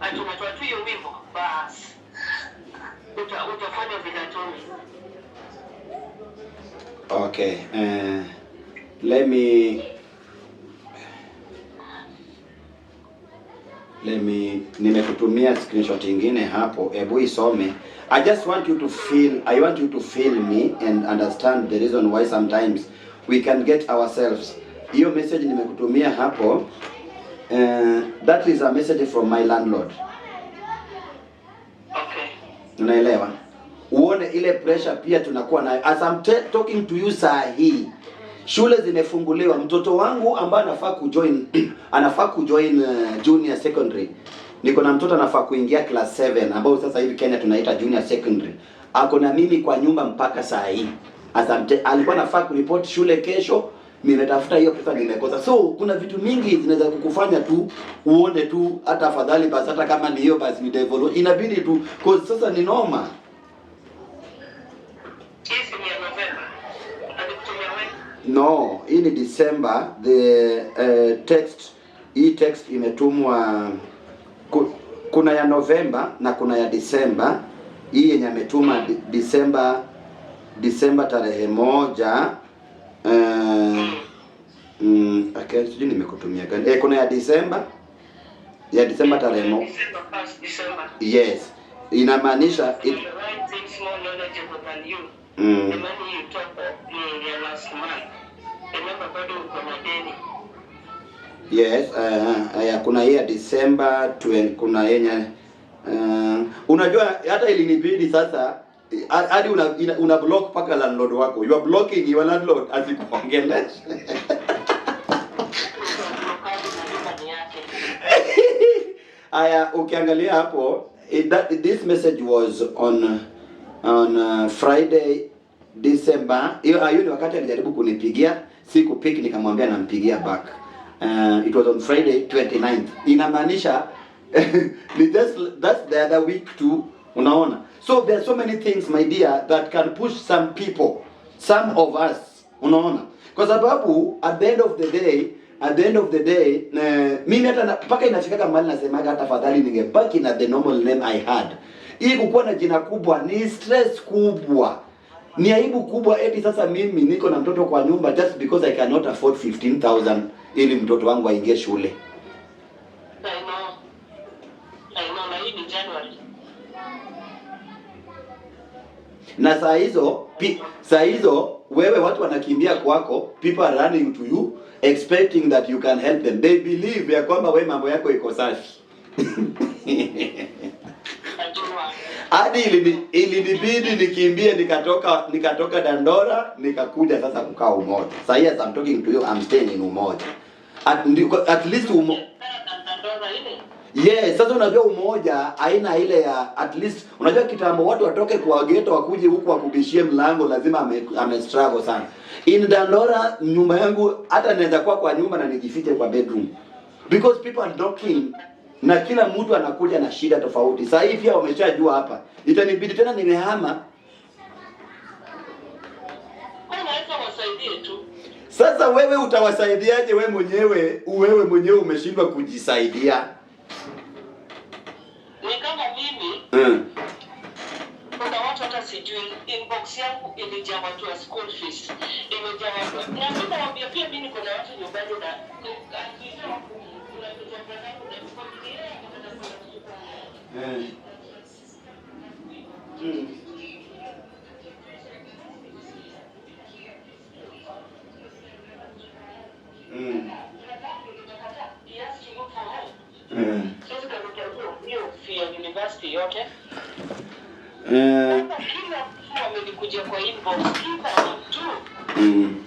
Ati unatoa tu hiyo wimbo, bas. Utafanywa vile Tommy. Okay. Let me nimekutumia screenshot ingine hapo, hebu isome. I just want you to feel I want you to feel me and understand the reason why sometimes we can get ourselves. Hiyo message nimekutumia hapo, that is a message from my landlord. Unaelewa? Uone ile pressure pia tunakuwa nayo. As I'm talking to you saa hii, shule zimefunguliwa. Mtoto wangu ambaye anafaa kujoin junior secondary. Niko na mtoto anafaa kuingia class 7 ambao sasa hivi Kenya tunaita junior secondary. Ako na mimi kwa nyumba mpaka saa hii. As I'm alikuwa anafaa kuripoti shule kesho, nimetafuta hiyo pesa nimekosa. So kuna vitu mingi zinaweza kukufanya tu uone tu hata afadhali basi, hata kama ni hiyo basi ni develop. Inabidi tu, 'cause sasa ni noma. Hii si ni ya Novemba. Alikutumia wewe? No, hii ni December. The text, hii text imetumwa kuna ya November na kuna ya December. Hii yenye ametuma December tarehe 1, okay, sijui nimekutumia gani. Kuna ya December, tarehe December 1st December. Yes, inamaanisha The right things more knowledgeable than you. The money you talk of ni ya last month. Remember bado uko na deni. Yes, kuna hii ya December kuna yenye unajua hata ilinibidi sasa hadi una block paka landlord wako. You are blocking your landlord asikuongeleshe. Utablock na nyumba ni yake. Aya, ukiangalia hapo this message was on Friday December. Hiyo ni wakati alijaribu kunipigia, sikupick, nikamwambia nampigia back. It was on Friday 29th. Inamaanisha ni just that's the other week too, unaona? So there are so many things, my dear, that can push some people, some of us, unaona? Kwa sababu at the end of the day, mimi hata mpaka inafikaga mahali nasemaga hata afadhali ningebaki na the normal name I had. Hii kukuwa na jina kubwa ni stress kubwa, ni aibu kubwa. Eti sasa mimi niko na mtoto kwa nyumba just because I cannot afford 15,000 ili mtoto wangu aingie shule. I know. I know, na hii ni January. Na saa hizo wewe watu wanakimbia kwako, people are running to you expecting that you can help them. They believe ya kwamba we mambo yako iko safi. Najua. Hadi ilinibidi nikimbie, nikatoka Dandora nikakuja sasa kukaa Umoja. Sasa hii as I'm talking to you, I'm staying in Umoja. At least Dandora ile. Yes, sasa unajua Umoja haina ile ya, at least unajua kitambo watu watoke kwa ghetto wakuje huku wakubishie mlango, lazima ame struggle sana. In Dandora nyumba yangu hata naweza kuwa kwa nyumba na nijifiche kwa bedroom. Because people are knocking na kila mtu anakuja na shida tofauti. Sasa hivi pia wameshajua hapa. Itanibidi tena nimehama. Unaweza wasaidie tu. Sasa wewe utawasaidiaje wewe mwenyewe? Wewe mwenyewe umeshindwa kujisaidia. Ni kama mimi, kuna watu hata sijui, inbox yangu ilijaa watu wa school fees, imejaa watu. Na mimi nawaambia pia mimi niko na watu nyumbani na kuna mtoto wangu na familia yangu. He has to look for help. Siwezi kalipia hiyo fee ya university yote. Sasa kila mtu amenikujia kwa inbox, kila mtu.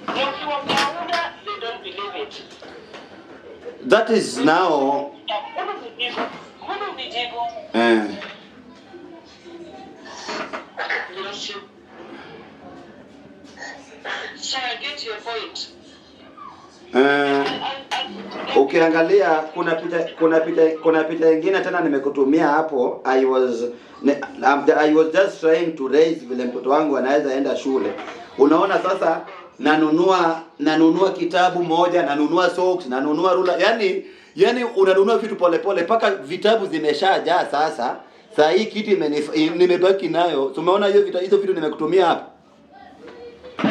Na ukiwaambia they don't believe it. That is now Huna vijibu. Huna vijibu. Bless you. So I get your point. Ukiangalia kuna picha ingine tena nimekutumia hapo. I was just trying to raise vile mtoto wangu anaweza enda shule. Unaona sasa nanunua kitabu moja, nanunua socks, nanunua rula. Yani unanunua vitu polepole mpaka vitabu zimeshajaa sasa. Saa hii kitu nimebaki nayo. Tumeona hiyo hizo vitu nimekutumia hapa. Oh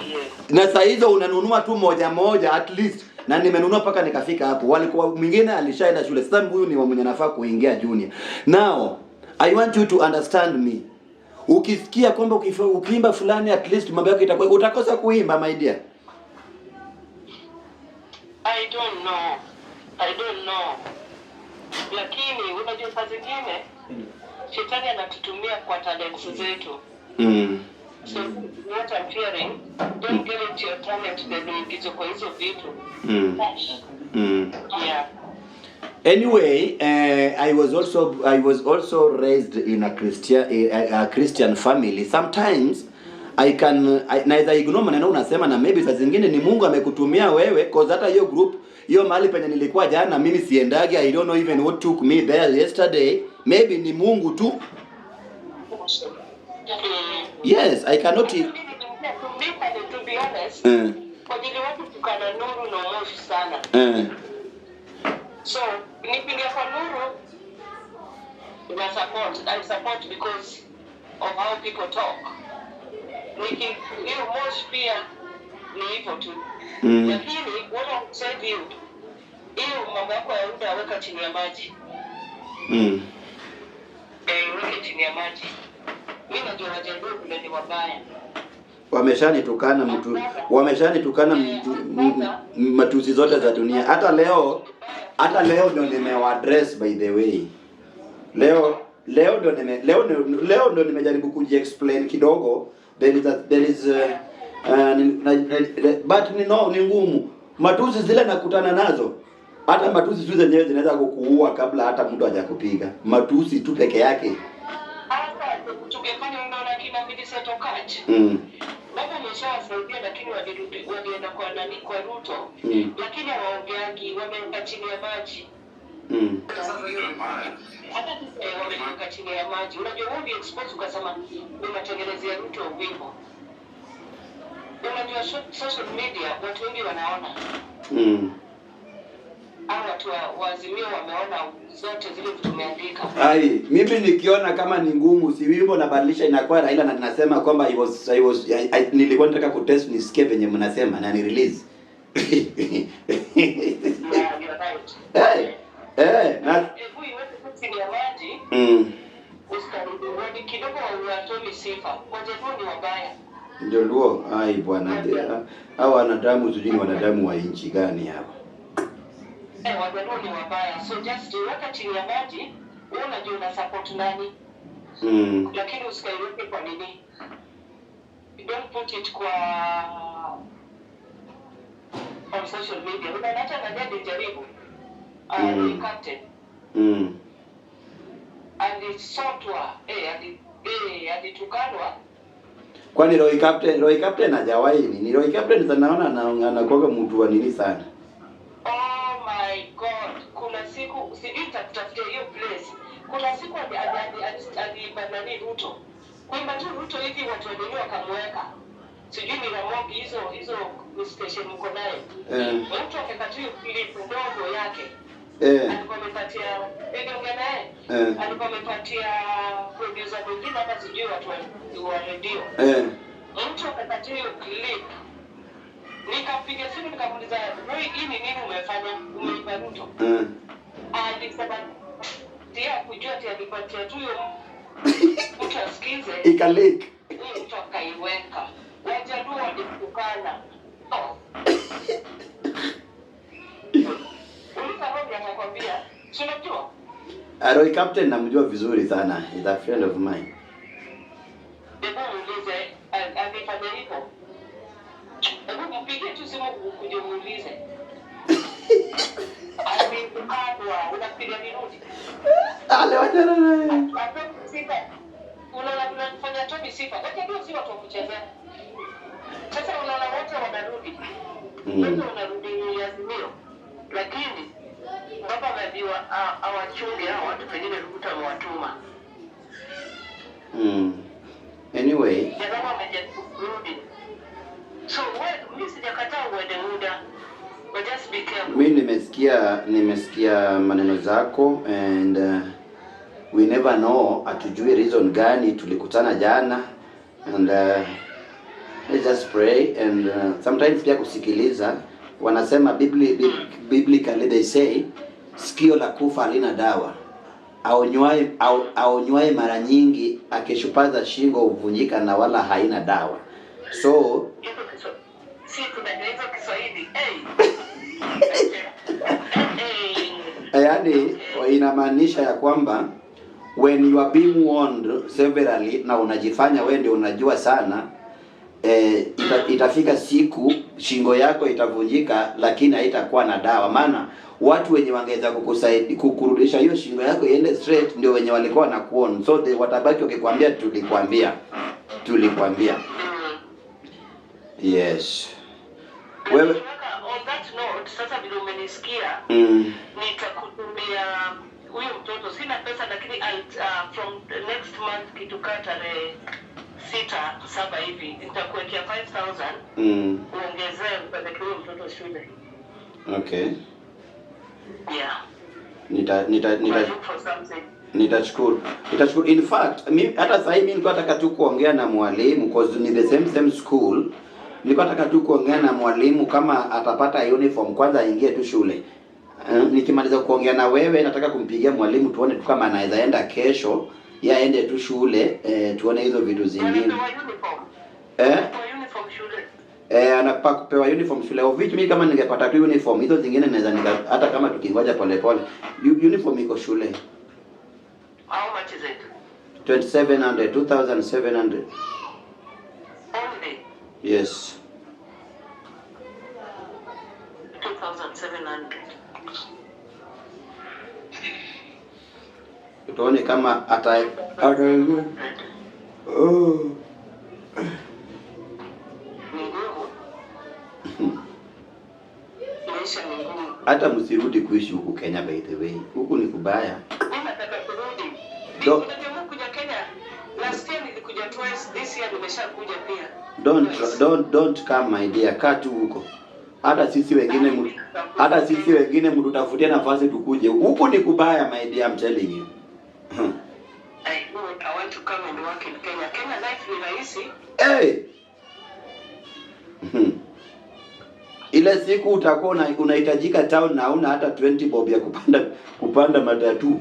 yeah. Na saa hizo unanunua tu moja moja at least, na nimenunua mpaka nikafika hapo. Walikuwa mwingine alishaenda shule, sasa huyu ni wa mwenye anafaa kuingia junior. Now I want you to understand me. Ukisikia kwamba ukiimba fulani at least mambo yako itakuwa, utakosa kuimba, my dear. I don't know. I don't know. Lakini unajua saa zingine shetani anatutumia kwa talents zetu. So what I'm fearing, don't get into your talent then uingizwe kwa hizo vitu. Yeah. Anyway, I was also raised in a Christian family. Sometimes I naweza ignore maneno unasema, na maybe saa zingine ni Mungu amekutumia wewe, 'cause hata hiyo group, hiyo mahali penye nilikuwa jana, mimi siendagi. I don't know even what took me there yesterday. Maybe ni Mungu tu. Yes, I cannot. Mimi to be honest, kwa ajili watu tukana Nuru na Moshi sana. So nikiingia kwa Nuru na support, I support because of how people talk. Niki hiyo Moshi pia ni hivyo tu. Lakini what I'm saying you, hiyo mambo yako ya UDA weka chini ya maji. Eh, weke chini ya maji. Mimi najua Wajaluo vile ni wabaya. Wameshanitukana mtu, matusi zote za dunia. Hata leo ndio nimewa-address, by the way. Leo ndio nimejaribu kuji-explain kidogo. There is a, ni, na, na, but ni no, ni ngumu. Matusi zile nakutana nazo. Hata matusi tu zenyewe zinaweza kukuua kabla hata mtu hajakupiga. Matusi tu peke yake. Hata tungefanya, unaona kina Millicent Okatch. Baba ameshawasaidia, lakini walirudi, walienda kwa nani, kwa Ruto. Lakini hawaongeangi, wameweka chini ya maji. Hata wameweka chini ya maji. Unajua wewe expose ukasema unatengenezea Ruto wimbo. Unajua social media watu wengi wanaona. Hao watu wa Azimio wameona zote zile vitu tumeandika. Ai, mimi nikiona kama ni ngumu, si wimbo nabadilisha inakuwa Raila, na ninasema kwamba I was I, I, nilikuwa nataka kutest nisikie venye mnasema na ni release. Yeah, you're right. Hey, hey, na Hebu iweke tu chini ya maji. Usikaribuni kidogo watomi sifa. Wajaluo ni wabaya. Ndio luo. Ai bwana, hao wanadamu sijui ni wanadamu wa nchi gani hawa. Eh, Wajaluo ni wabaya. So just weka chini ya maji. Wewe unajua una support nani. Lakini usikaiweke kwa nini? Don't put it kwa on social media. Unaona hata nani alijaribu. Captain. Alisotwa, alitukanwa. Kwani Roy Captain hajawahi nini? Roy Captain sana naona anakuwa mtu wa nini sana. Oh my God, kuna siku sijui nitakutafutia hiyo place. Kuna siku aliimba nani Ruto. Kuimba tu Ruto hivi watu wa nini wakamweka. Sijui ni Ramogi, hizo hizo station mko nayo. Mtu akakatia clip ndogo yake. Alikuwa amepatia, niliongea naye. Alikuwa amepatia producer mwingine hapa, sijui watu wa redio. Mtu akapatia hiyo clip. Nikampiga simu nikamuuliza, "Roy, hii ni nini umefanya? Umeiba Ruto?" Alisema tia kujua ati alipatia tu huyo mtu asikize. Ikaleak. Huyo mtu akaiweka. Wajaluo walitukana. Oh. Uliza Roy atakwambia. Si unajua? Roy Captain namjua vizuri sana. He's a friend of mine. Hebu muulize alifanya hivyo. Hebu mpigie tu simu ukuje muulize. Ametukanwa, unafikiria nirudi? Ale, wachana naye. Atomi sifa. Unaona tunafanya Tomi sifa. Wajaluo si watu wa kuchezea. Sasa unaona wote wanarudi. Wote wanarudi ni Azimio. Lakini baba ameambiwa awachunge hao watu, pengine Ruto amewatuma. Anyway, Jamaa wamejaribu kurudi. So we, mimi sijakataa uende muda. But just be careful. Mi nimesikia maneno zako and we never know, hatujui reason gani tulikutana jana and let's just pray and sometimes pia kusikiliza. Wanasema biblically they say sikio la kufa halina dawa, aonywaye mara nyingi akishupaza shingo huvunjika na wala haina dawa. So Hizo si tunajua hizo Kiswahili. Hey. Hey. Yaani inamaanisha ya kwamba when you are being warned severally na unajifanya wewe ndio unajua sana, itafika siku shingo yako itavunjika, lakini haitakuwa na dawa, maana watu wenye wangeweza kukusaidia kukurudisha hiyo shingo yako iende straight ndio wenye walikuwa na kuon, so they watabaki wakikwambia, "Tulikwambia, tulikwambia." Yes, wewe. Kaka, on that note, sasa vile umenisikia, nitakutumia huyo mtoto. Sina pesa lakini from next month, kitu kaa tarehe 6, 7 hivi, nitakuwekea 5000 uongezee upeleke huyo mtoto shule. Okay. Yeah. nita nita nita I'll look for something. Nitashukuru, nitashukuru. In fact, mi, hata sasa hivi nilikuwa nataka tu kuongea na mwalimu, 'cause ni the same same school. Nilikuwa nataka tu kuongea na mwalimu kama atapata uniform kwanza aingie tu shule. Nikimaliza kuongea na wewe nataka kumpigia mwalimu tuone tu kama anaweza enda kesho, yeye aende tu shule, tuone hizo vitu zingine. Anapewa uniform. Eh? Anapewa uniform shule. Eh, anafaa kupewa uniform shule. Of which mimi kama ningepata tu uniform, hizo zingine naweza nika, hata kama tukingoja polepole. Uniform iko shule. How much is it? 2700, 2700. Only Yes. 2700. Tuone kama ata oh. Ni ngumu. Maisha ni ngumu. Hata msirudi kuishi huku Kenya, by the way. Huku ni kubaya. Mimi nataka kurudi. Unajua mimi kuja Kenya last year nilikuja twice, this year nimeshakuja pia. Don't Twice. don't come, my dear. Kaa tu huko. Hata sisi wengine mtutafutie nafasi tukuje. Huku ni kubaya, my dear, I'm telling you. I know I want to come and work in Kenya. Kenya life ni rahisi. Hey! Ile siku utakuwa unahitajika town na hauna hata 20 bob ya kupanda matatu.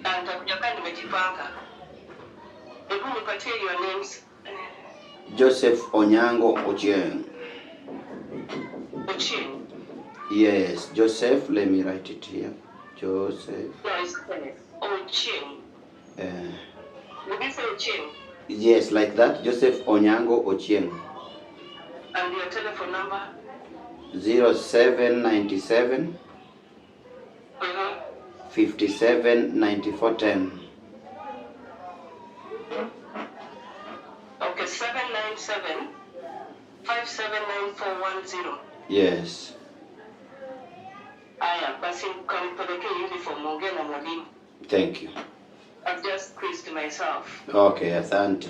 Na nitakuja kaa nimejipanga. Hebu nipatie your names. Joseph Onyango Ochieng. Ochieng. Yes, Joseph, let me write it here. Joseph. No, it's Ochieng. Did you say Ochieng? Yes, like that. Joseph Onyango Ochieng. And your telephone number? 0797 57 94 10. Okay, 797 579410. Yes. Aya, basi kampelekee uniform, ongea na mwalimu. Thank you. I've just squeezed myself. Okay, asante.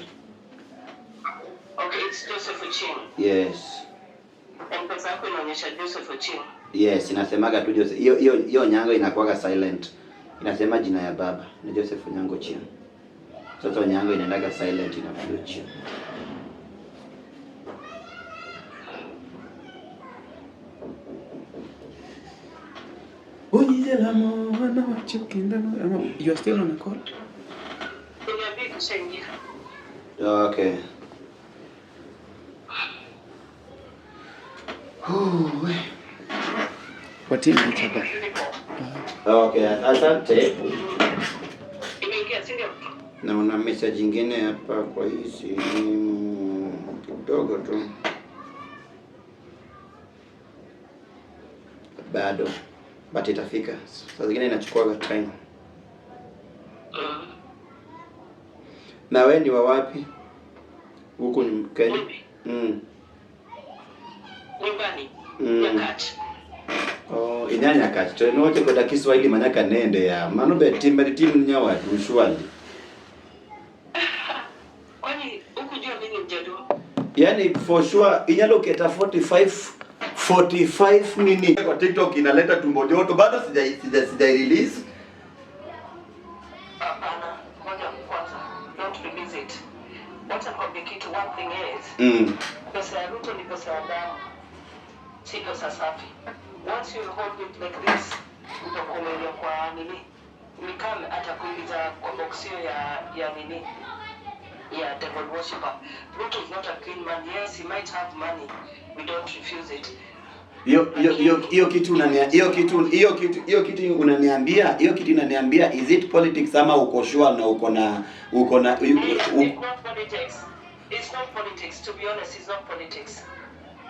Okay. Okay, it's Joseph Ochieng. Yes. M-Pesa yako inaonyesha Joseph Ochieng. Yes, inasemaga tu Joseph. Hiyo hiyo hiyo Onyango inakuwaga silent. Inasema jina ya baba ni Joseph Onyango Ochieng. Sasa Onyango inaendaga silent, inakuja Ochieng. You are still on a call? Niambie ikishaingia. Okay. Whew. What team each other? Okay, asante. Imeingia, si ndio? Naona message ingine hapa kwa hii simu kidogo tu. Bado. But itafika. Saa zingine inachukuaga time. Na wewe ni wa wapi? Huku ni Kenya? Mimi? Nyumbani. Nyakach. Oh, inyanyakach to noche koda Kiswahili manyaka nende ya. Mano be tim tim nyawadu surely. Kwani hukujua mimi ni Mjaluo? Yani for sure inyalo keta 45 minutes kwa TikTok inaleta tumbo joto, bado sija release. Hapana, ngoja kwanza. Don't release it. Wacha nikwambie kitu, one thing is, pesa ya Ruto ni pesa ya damu. Si pesa safi. Once you hold it like this, utakuwa umeingia kwa nini? Ni kama atakuingiza kwa box hiyo ya nini? Ya devil worshipper. Ruto is not a clean man. Yes, he might have money. We don't refuse it. Hiyo hiyo hiyo hiyo kitu unania hiyo kitu hiyo kitu hiyo kitu unaniambia, hiyo kitu unaniambia, is it politics ama uko sure na uko na It's not politics. It's not politics. To be honest, it's not politics.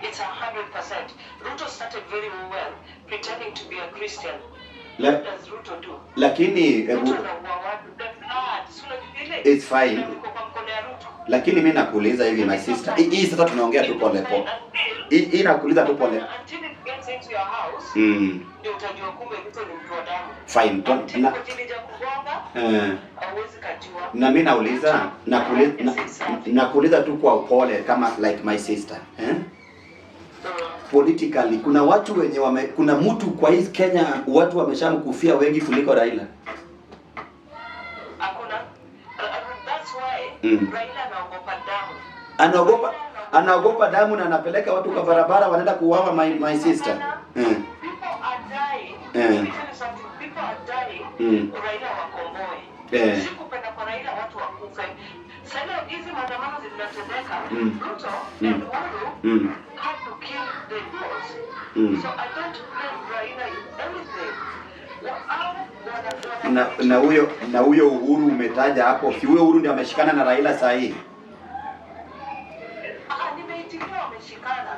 It's 100%. Ruto started very well, pretending to be a Christian. What does Ruto do? Lakini hebu Ruto anaua watu. The blood. Si unajua ile? It's fine. Iko kwa mkono ya Ruto. Lakini mimi nakuuliza hivi, my sister. Hii sasa tunaongea tu pole pole. Hii nakuuliza tu pole. Until it gets into your house, ndio utajua kumbe Ruto ni mtu wa damu. Fine. Until kotini hajakugonga, hauwezi kajua. Na mimi nauliza, nakuuliza tu kwa upole kama like my sister. Eh? Politically kuna watu wenye wame, kuna mtu kwa hii Kenya watu wameshamkufia wengi kuliko Raila. Hakuna. That's why Raila anaogopa damu. Anaogopa damu na anapeleka watu kwa barabara wanaenda kuuawa, my sister. People are dying. Let me tell you something. People are dying. Raila wakomboe. Sikupenda kwa Raila watu wakufe. Sasa hizi maandamano zinatendeka. Ruto and Uhuru had to kill the Luos. So I don't blame Raila in anything. Na huyo Uhuru umetaja hapo, si huyo Uhuru ndiye ameshikana na Raila saa hii? Nimeitikia wameshikana.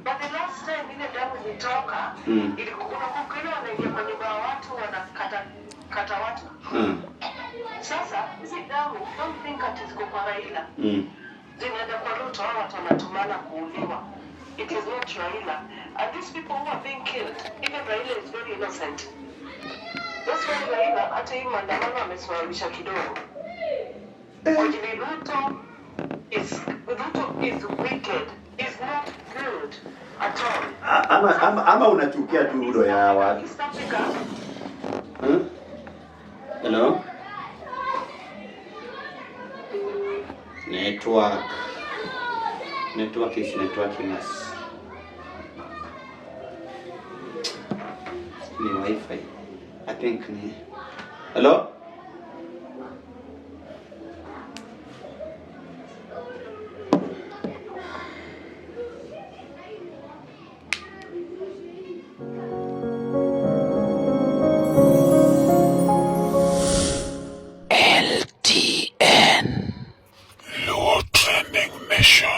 But the last time ile damu ilitoka, ilikuwa unakumbuka ile wanaingia kwa nyumba ya watu wanakata kata watu. Sasa hizi damu don't think ati ziko kwa Raila. Zinaenda kwa Ruto, hao watu wanatumana kuuliwa. It is not Raila. And these people who are being killed, even Raila is very innocent. That's why Raila hata hii maandamano amesimamisha kidogo. Kwa ajili Ruto is wicked. Is not good at all. Ama unachukia tu Ruto ya watu. East Africa. Hello? Network. Network is networking us. Ni wifi. I think ni. Hello? LTN. Luo Trending Nation.